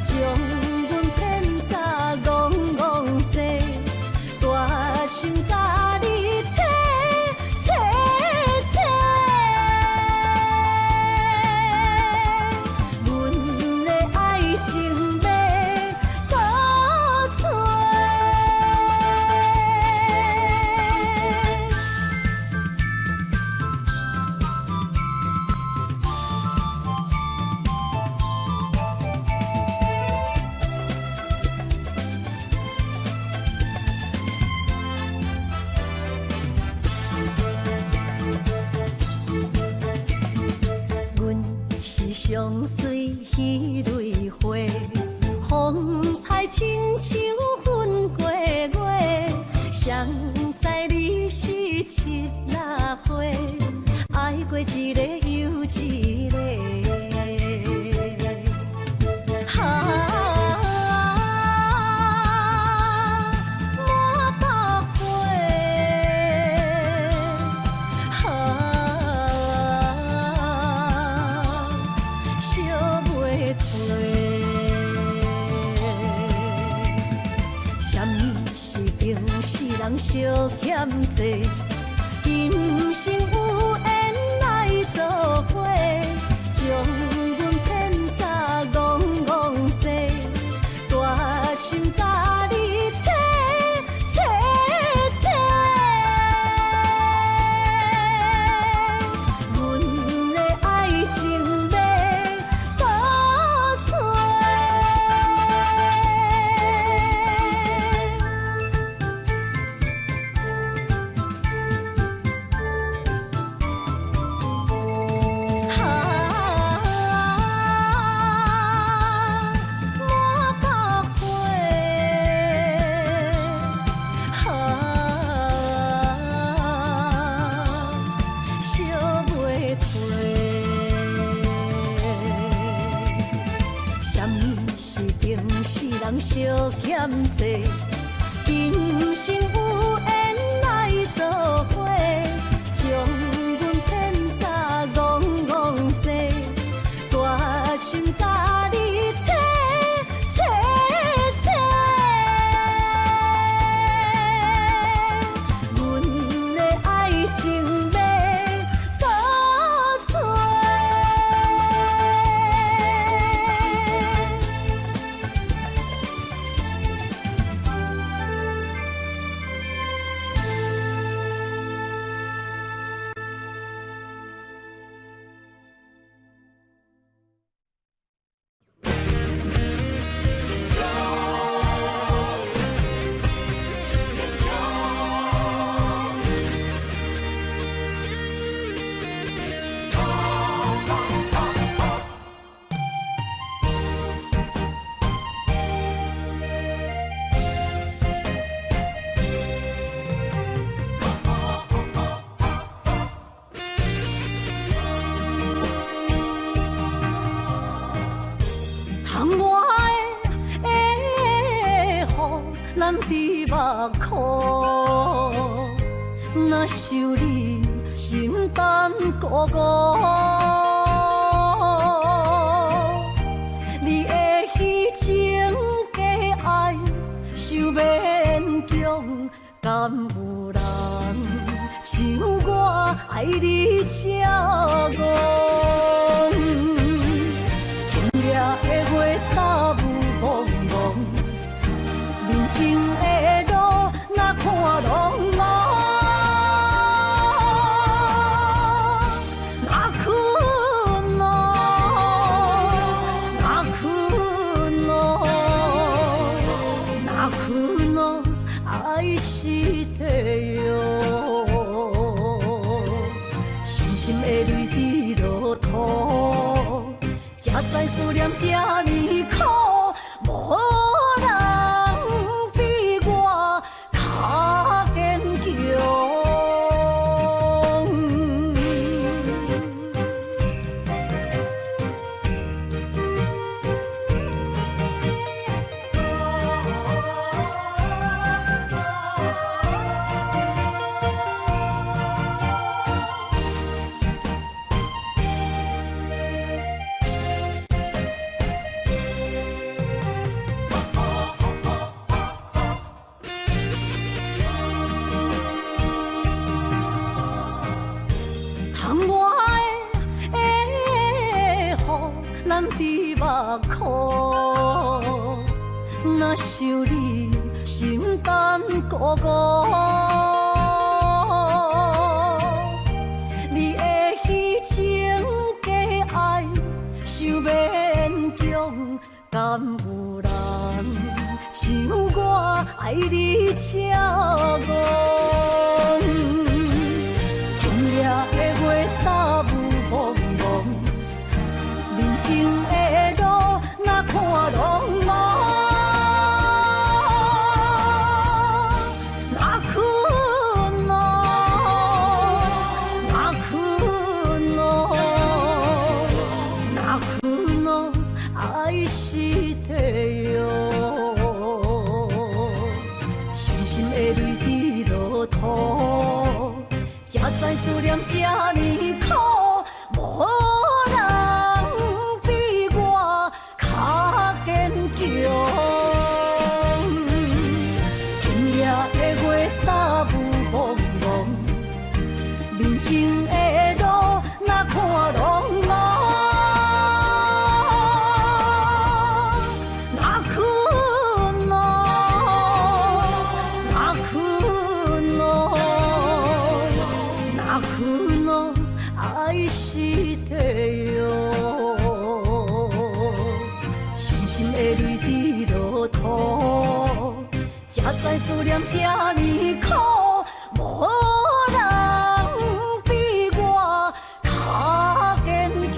將阮騙甲戇戇西，大心共你切切切。阮的愛情欲到這，上媠彼蕊花，風采親像粉過月。誰知你是七仔花，愛過一個又一個。啊，滿腹花，啊，燒袂褪。啥物是情死人相欠債？今生有緣來做伙，將阮騙甲戇戇西，大心共你切切切。阮的愛情欲倒揣。啊，滿腹花，啊，燒袂褪。啥物是情死人相欠債？今生有緣來做伙，將阮騙甲戇戇西，大心共你切切切。阮的愛情欲倒揣。窗外的雨淋伫目眶，若想你心胆鼓鼓。你的虚情假愛傷勉強，敢有人像我愛你這戇？今夜的月罩霧濛濛，面前的路若看挵濛。泣くの，泣くの，泣くの，愛してよ。傷心的淚滴落土，才知思念這呢苦，無人比我較堅強。窗外的雨淋伫目眶，若想你心胆鼓鼓。你的虚情假愛傷勉強，敢有人像我愛你這戇？今夜的月罩霧濛濛，面前情的路，若看拢無。泣くの，泣くの，泣くの，愛してよ。傷心的淚滴落土，才知思念這呢苦，無人比我較堅強。今夜的月罩霧濛濛，面前的路若看攏無。泣くの，泣くの，泣くの，愛してよ。傷心的淚滴落土，才知思念這呢苦，無人比我較堅強。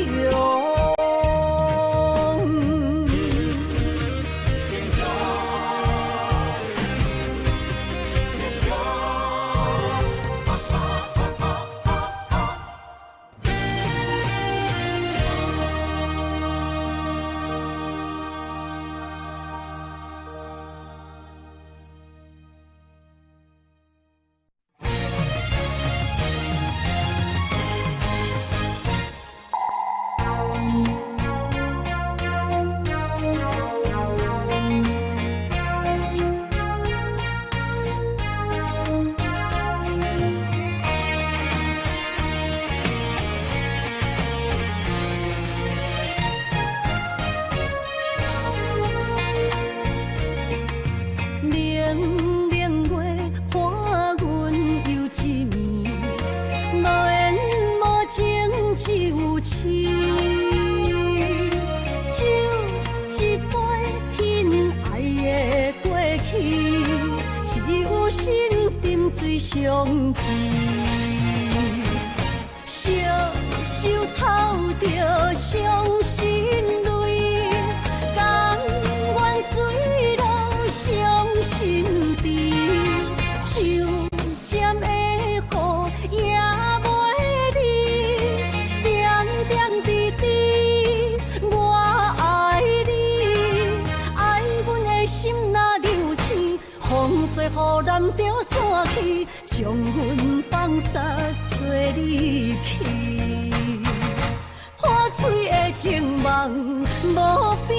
冷冷月伴阮游一暝，無緣無情只有痴。酒一杯天愛的過去，只有心沉醉相記。燒酒透著傷心淚，甘願墜落傷心池。像針的雨也袂離，點點滴滴我愛你，愛阮的心若流星，風吹予南著散去，將阮放捒做你去。破碎的情夢無邊。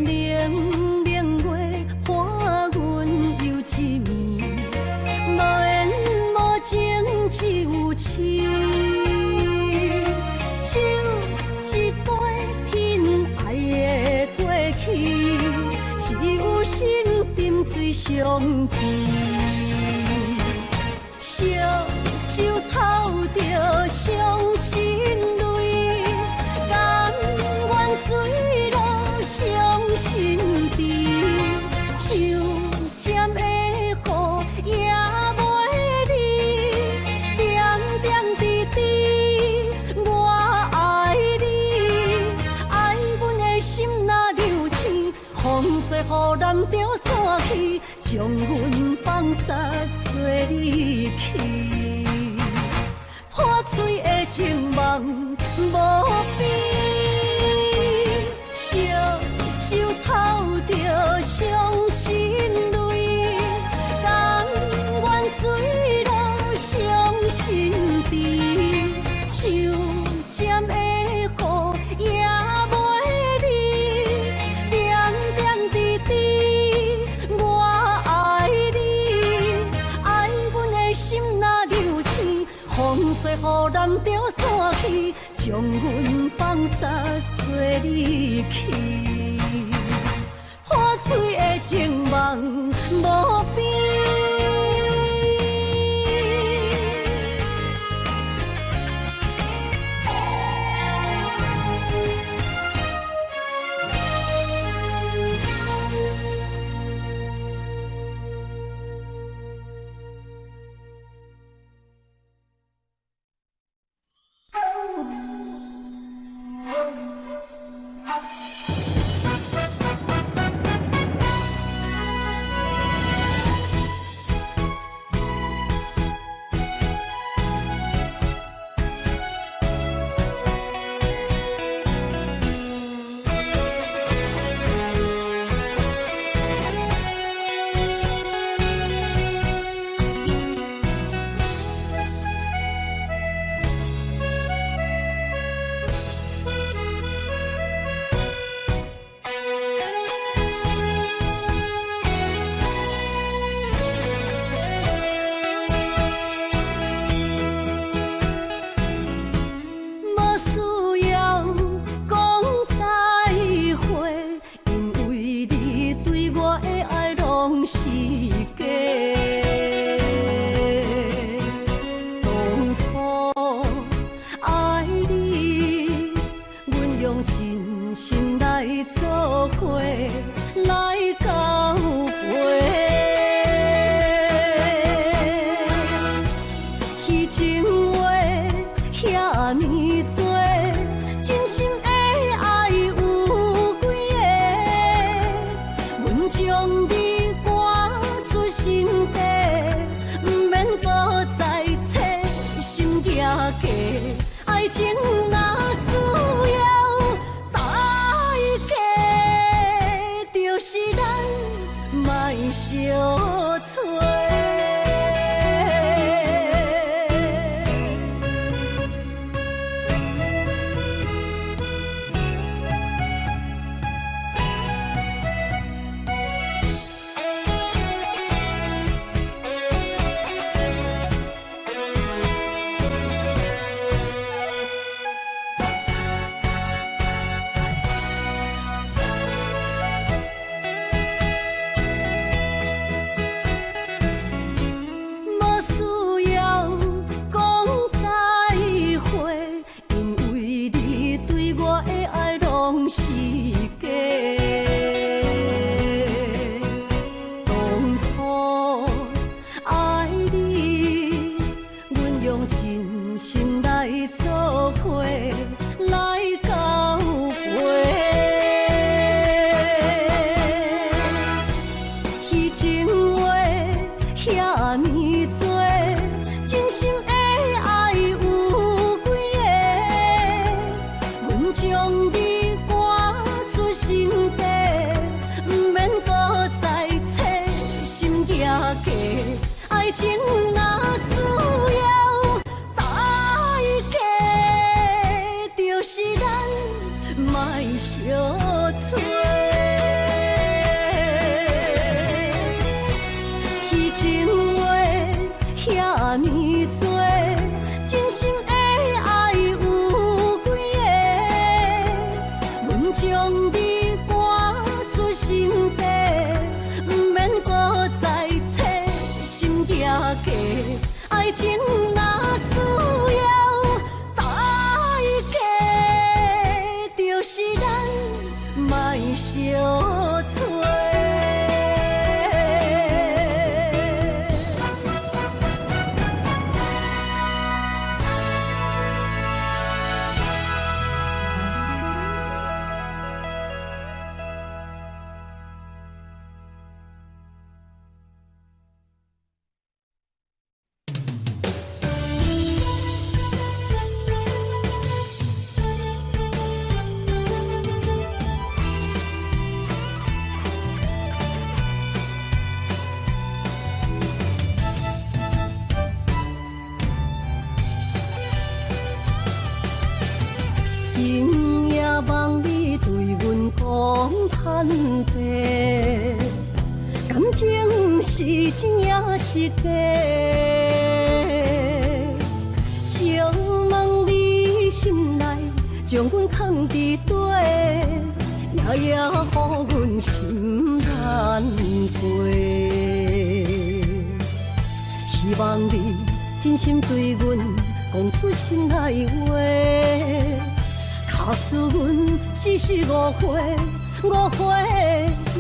冷冷月伴阮游一暝，無緣無情只有痴。酒一杯天愛的過去，只有心沉醉相記。燒酒透著傷心淚，甘願墜落傷心池。像針的雨也袂離，點點滴滴我愛你，愛阮的心若流星，風吹予南著散去，將阮放捒做你去。破碎的情夢無邊，燒酒透著傷心淚，甘願墜落傷心池。像針的雨也袂離，點點滴滴我愛你，愛阮的心若流星，風吹予南著散去，將阮放捒做你去。破碎的情夢無邊。假。當初愛你，阮用真心來做伙，來交陪。彼情話遐爾多，真心的愛有幾个？阮將你趕出心底，毋免閣再揣心行過。愛情若需要代價，就是咱莫相揣。無需要講再會，因為你對我的愛攏是假。當初愛你，阮用真心來做伙，來交陪。彼情話遐爾多，真心的愛有幾个？阮將你趕出心底，毋免閣再揣心行過。愛情若需要代價，就是咱莫相揣。彼情話遐爾多，真心的愛有幾个？阮將你趕出心底，毋免閣再揣心行過。愛情若需要代價，就是咱莫相揣。今夜夢裡對阮講坦白，感情是真抑是假？請問你心內將阮藏佇底，夜夜予阮心難過。希望你真心對阮講出心內話。假使阮只是誤會，誤會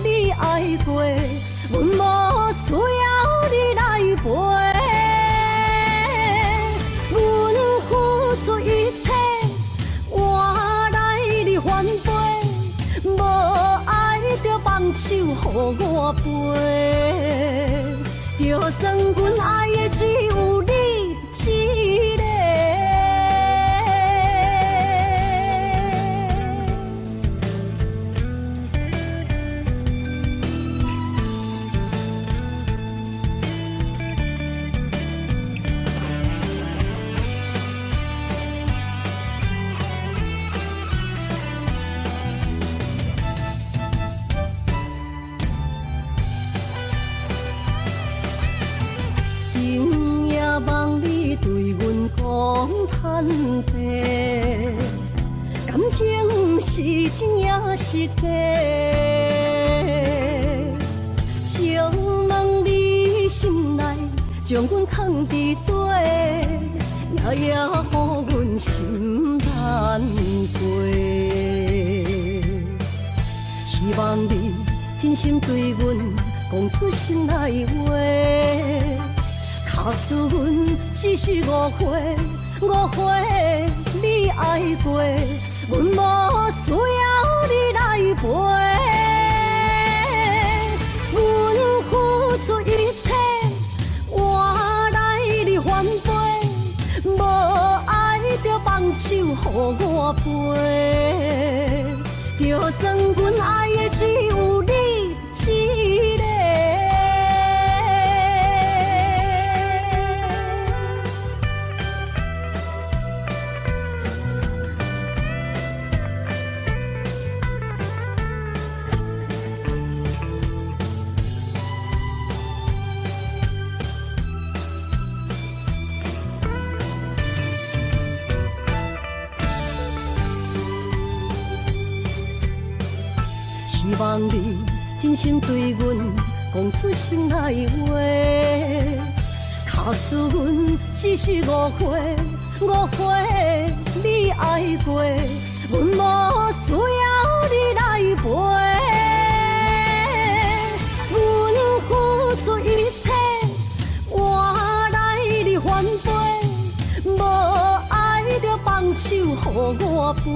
你愛過，阮無需要你來陪。阮付出一切，換來你反背，無愛就放手予我飛。就算阮愛的只有你一个。今夜夢裡對阮講坦白，感情是真抑是假？請問你將阮囥佇底，夜夜予阮心難過。希望你真心對阮講出心內話，假使阮只是誤會，誤會你愛過，阮無需要你來陪。阮付出一切，換來你反背，無愛就放手予我飛。就算阮愛的只有你一个。希望你真心對阮講出心內話，假使阮只是誤會，誤會你愛過，阮無需要你來陪。阮付出一切，換來你反背，無愛就放手予我飛。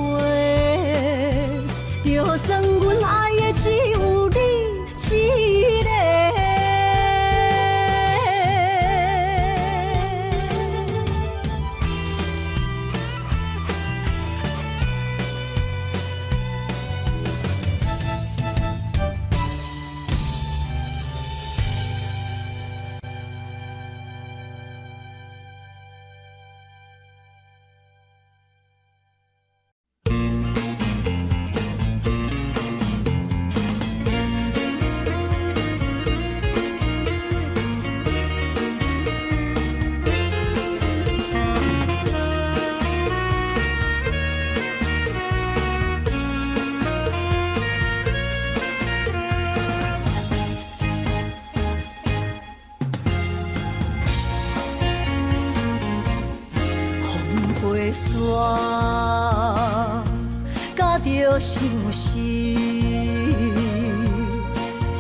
就算阮愛的只有你一個。風雪甲著相思，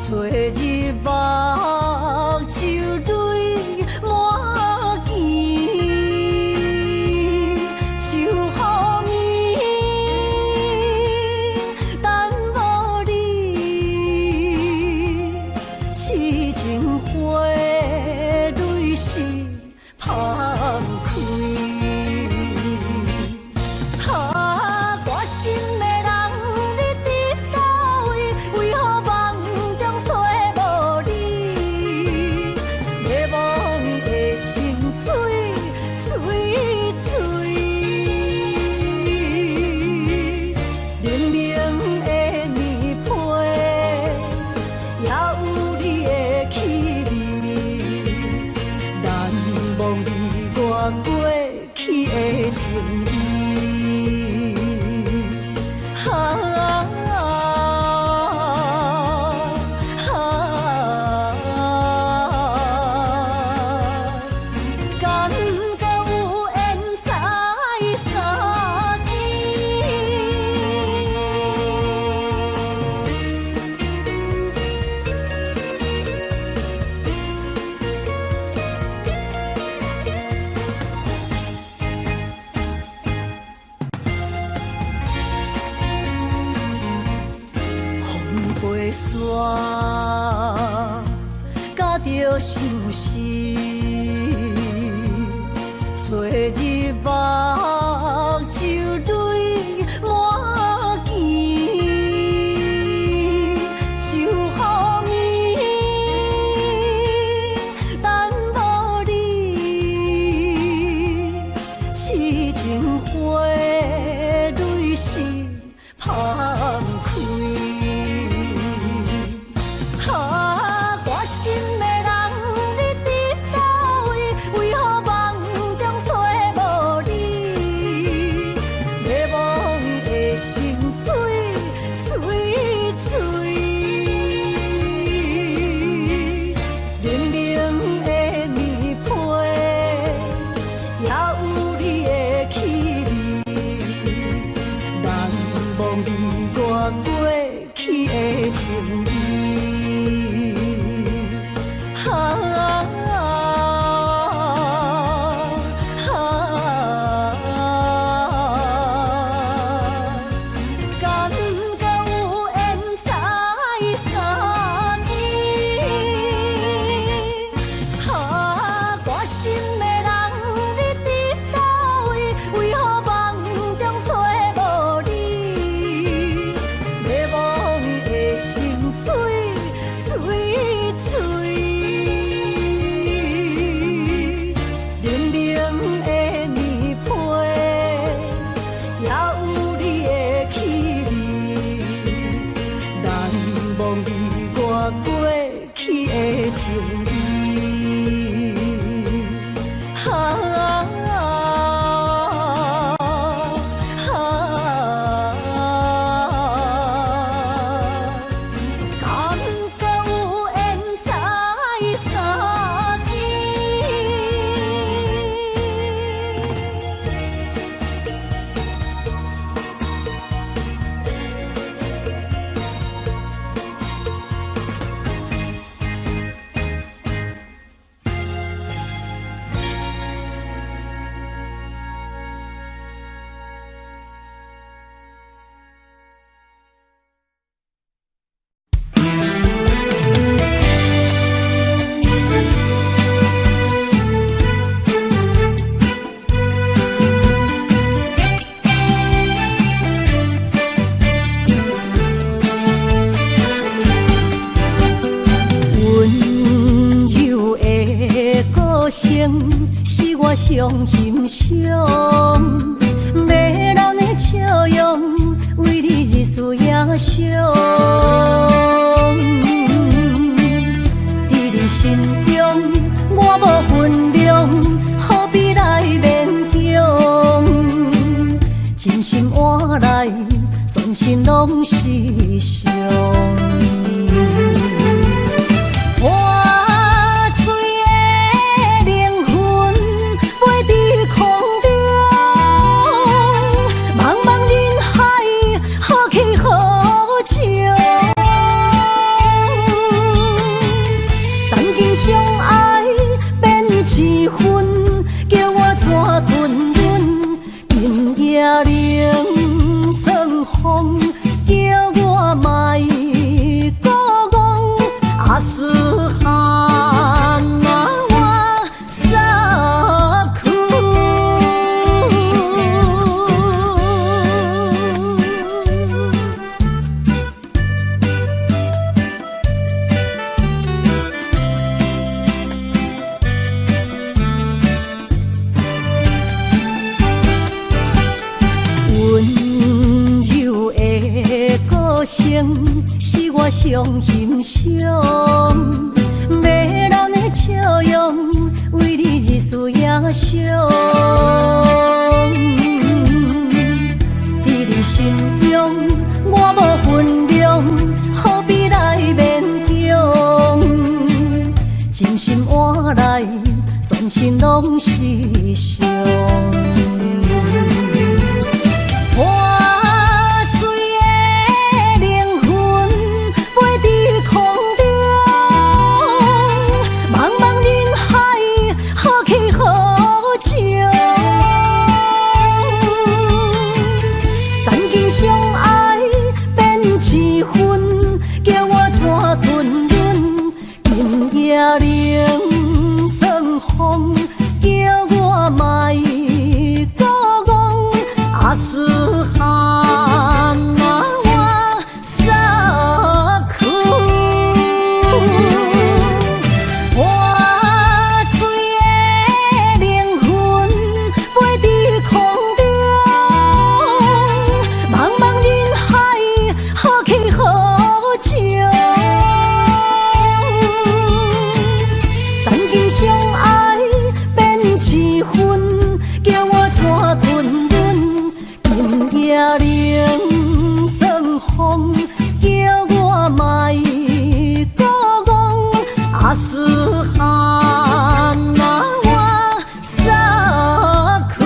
找日目睭淚滿肩，秋雨暝等無你，痴情花淚是芳開。啊，歌心的人，你佇佗位？為何夢中揣無你？迷惘的心碎碎碎，冷冷的棉被，也有你的氣味，難忘你我過去的情誼。啊啊！感覺有緣再相見。風雪甲著相思，找日目睭淚滿肩，秋雨暝等無你，痴情花淚是芳開。啊，歌心的人，你佇佗位？為何夢中揣無你？聲是我上欣賞，迷人的笑容，為你日思夜想。佇你心中，我無份量，何必來勉強？真心換來，全身攏是傷。破碎的靈魂飛佇空中，茫茫人海，何去何從？曾經相愛變痴恨，叫我怎吞忍？今夜冷霜風，叫我莫閣戇。阿斯漢啊，我撒去。溫柔的歌聲是我上欣賞，迷人的笑容為你日思夜想。佇你心中，我無份量，何必來勉強？真心換來，全身攏是傷。破碎的靈魂飛佇空中，茫茫人海，何去何從？曾經相愛變痴恨，叫我怎吞忍？今夜冷霜風，叫我莫閣戇。阿斯漢啊，我撒去。破碎的靈魂飛佇空中，茫茫人海，何去何從？曾經相愛變痴恨，叫我怎吞忍？今夜冷霜風，叫我莫閣戇。阿斯漢啊，我撒去。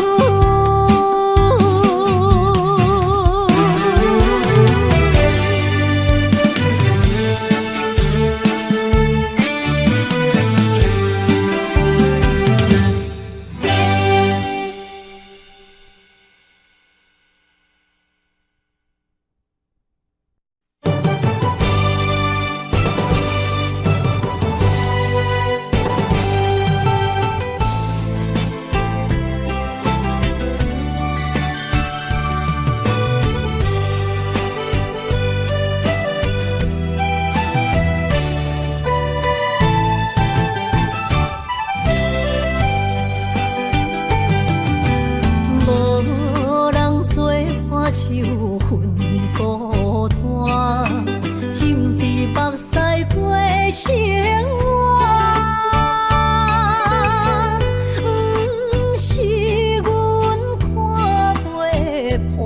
無人做伴手分孤單，浸佇目屎過生活。毋是阮看袂破，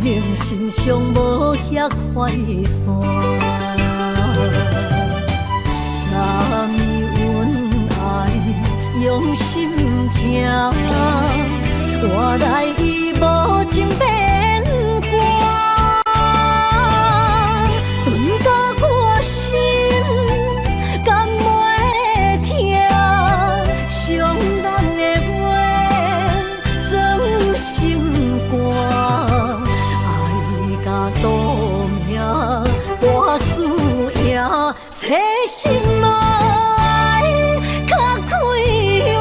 明心上無遐快散。昨暝阮愛用心情，換來伊無情變卦，鈍到我心甘袂疼，傷人的話裝心肝，愛甲賭命搏輸贏，找心愛較快活。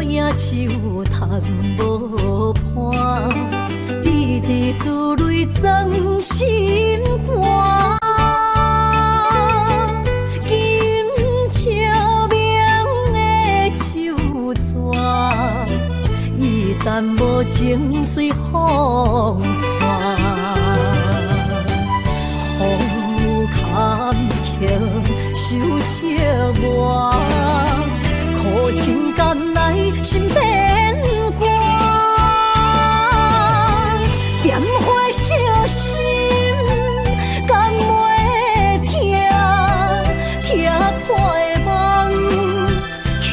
影樹談無伴，滴滴珠淚裝心肝。金笑明的手紙，伊但無情隨風散。風雨坎坷受折磨，苦情甘來心變寒。點火燒心，敢袂疼？拆破的夢，捡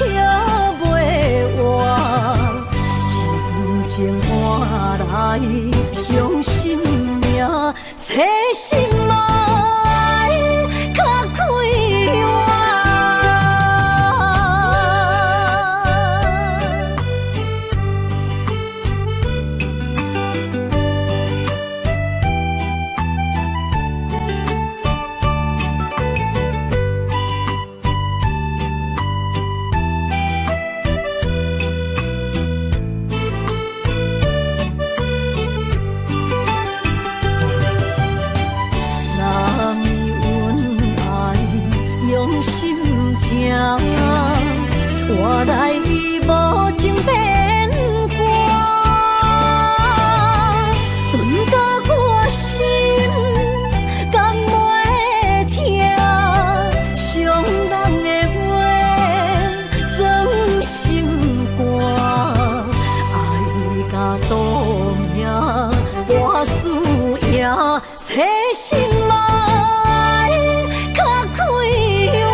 袂活。真情換來傷心命，凄心愛較快活。昨暝阮愛用心情，換來伊無情變卦，鈍到我心敢袂疼？傷人的話裝心肝，愛甲賭命搏輸贏，凄心愛較快活。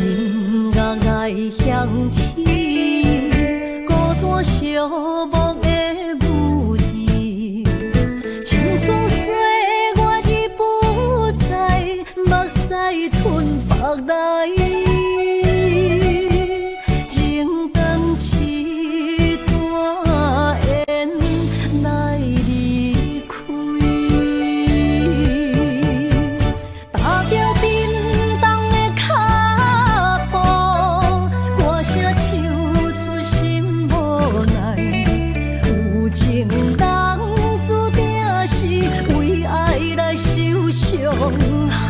音樂愛響起，孤單寂寞的舞池，青春歲月已不在，目屎吞腹內，情斷一段緣來離開，踏著沉重的腳步，歌聲唱出心無奈。有情人注定是為愛來受傷害。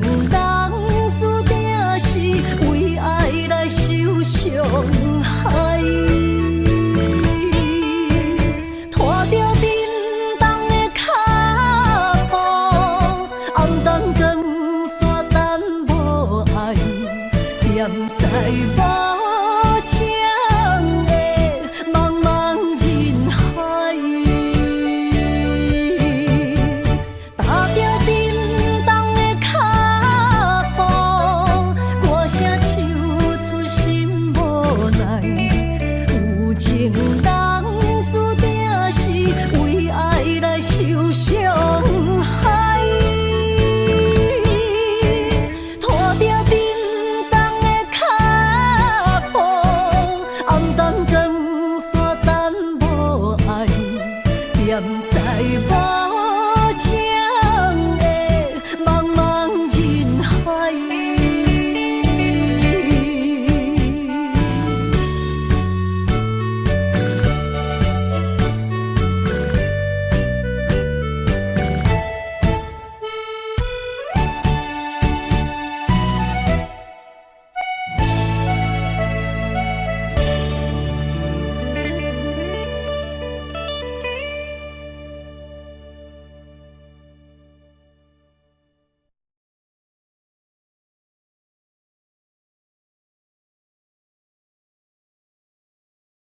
人。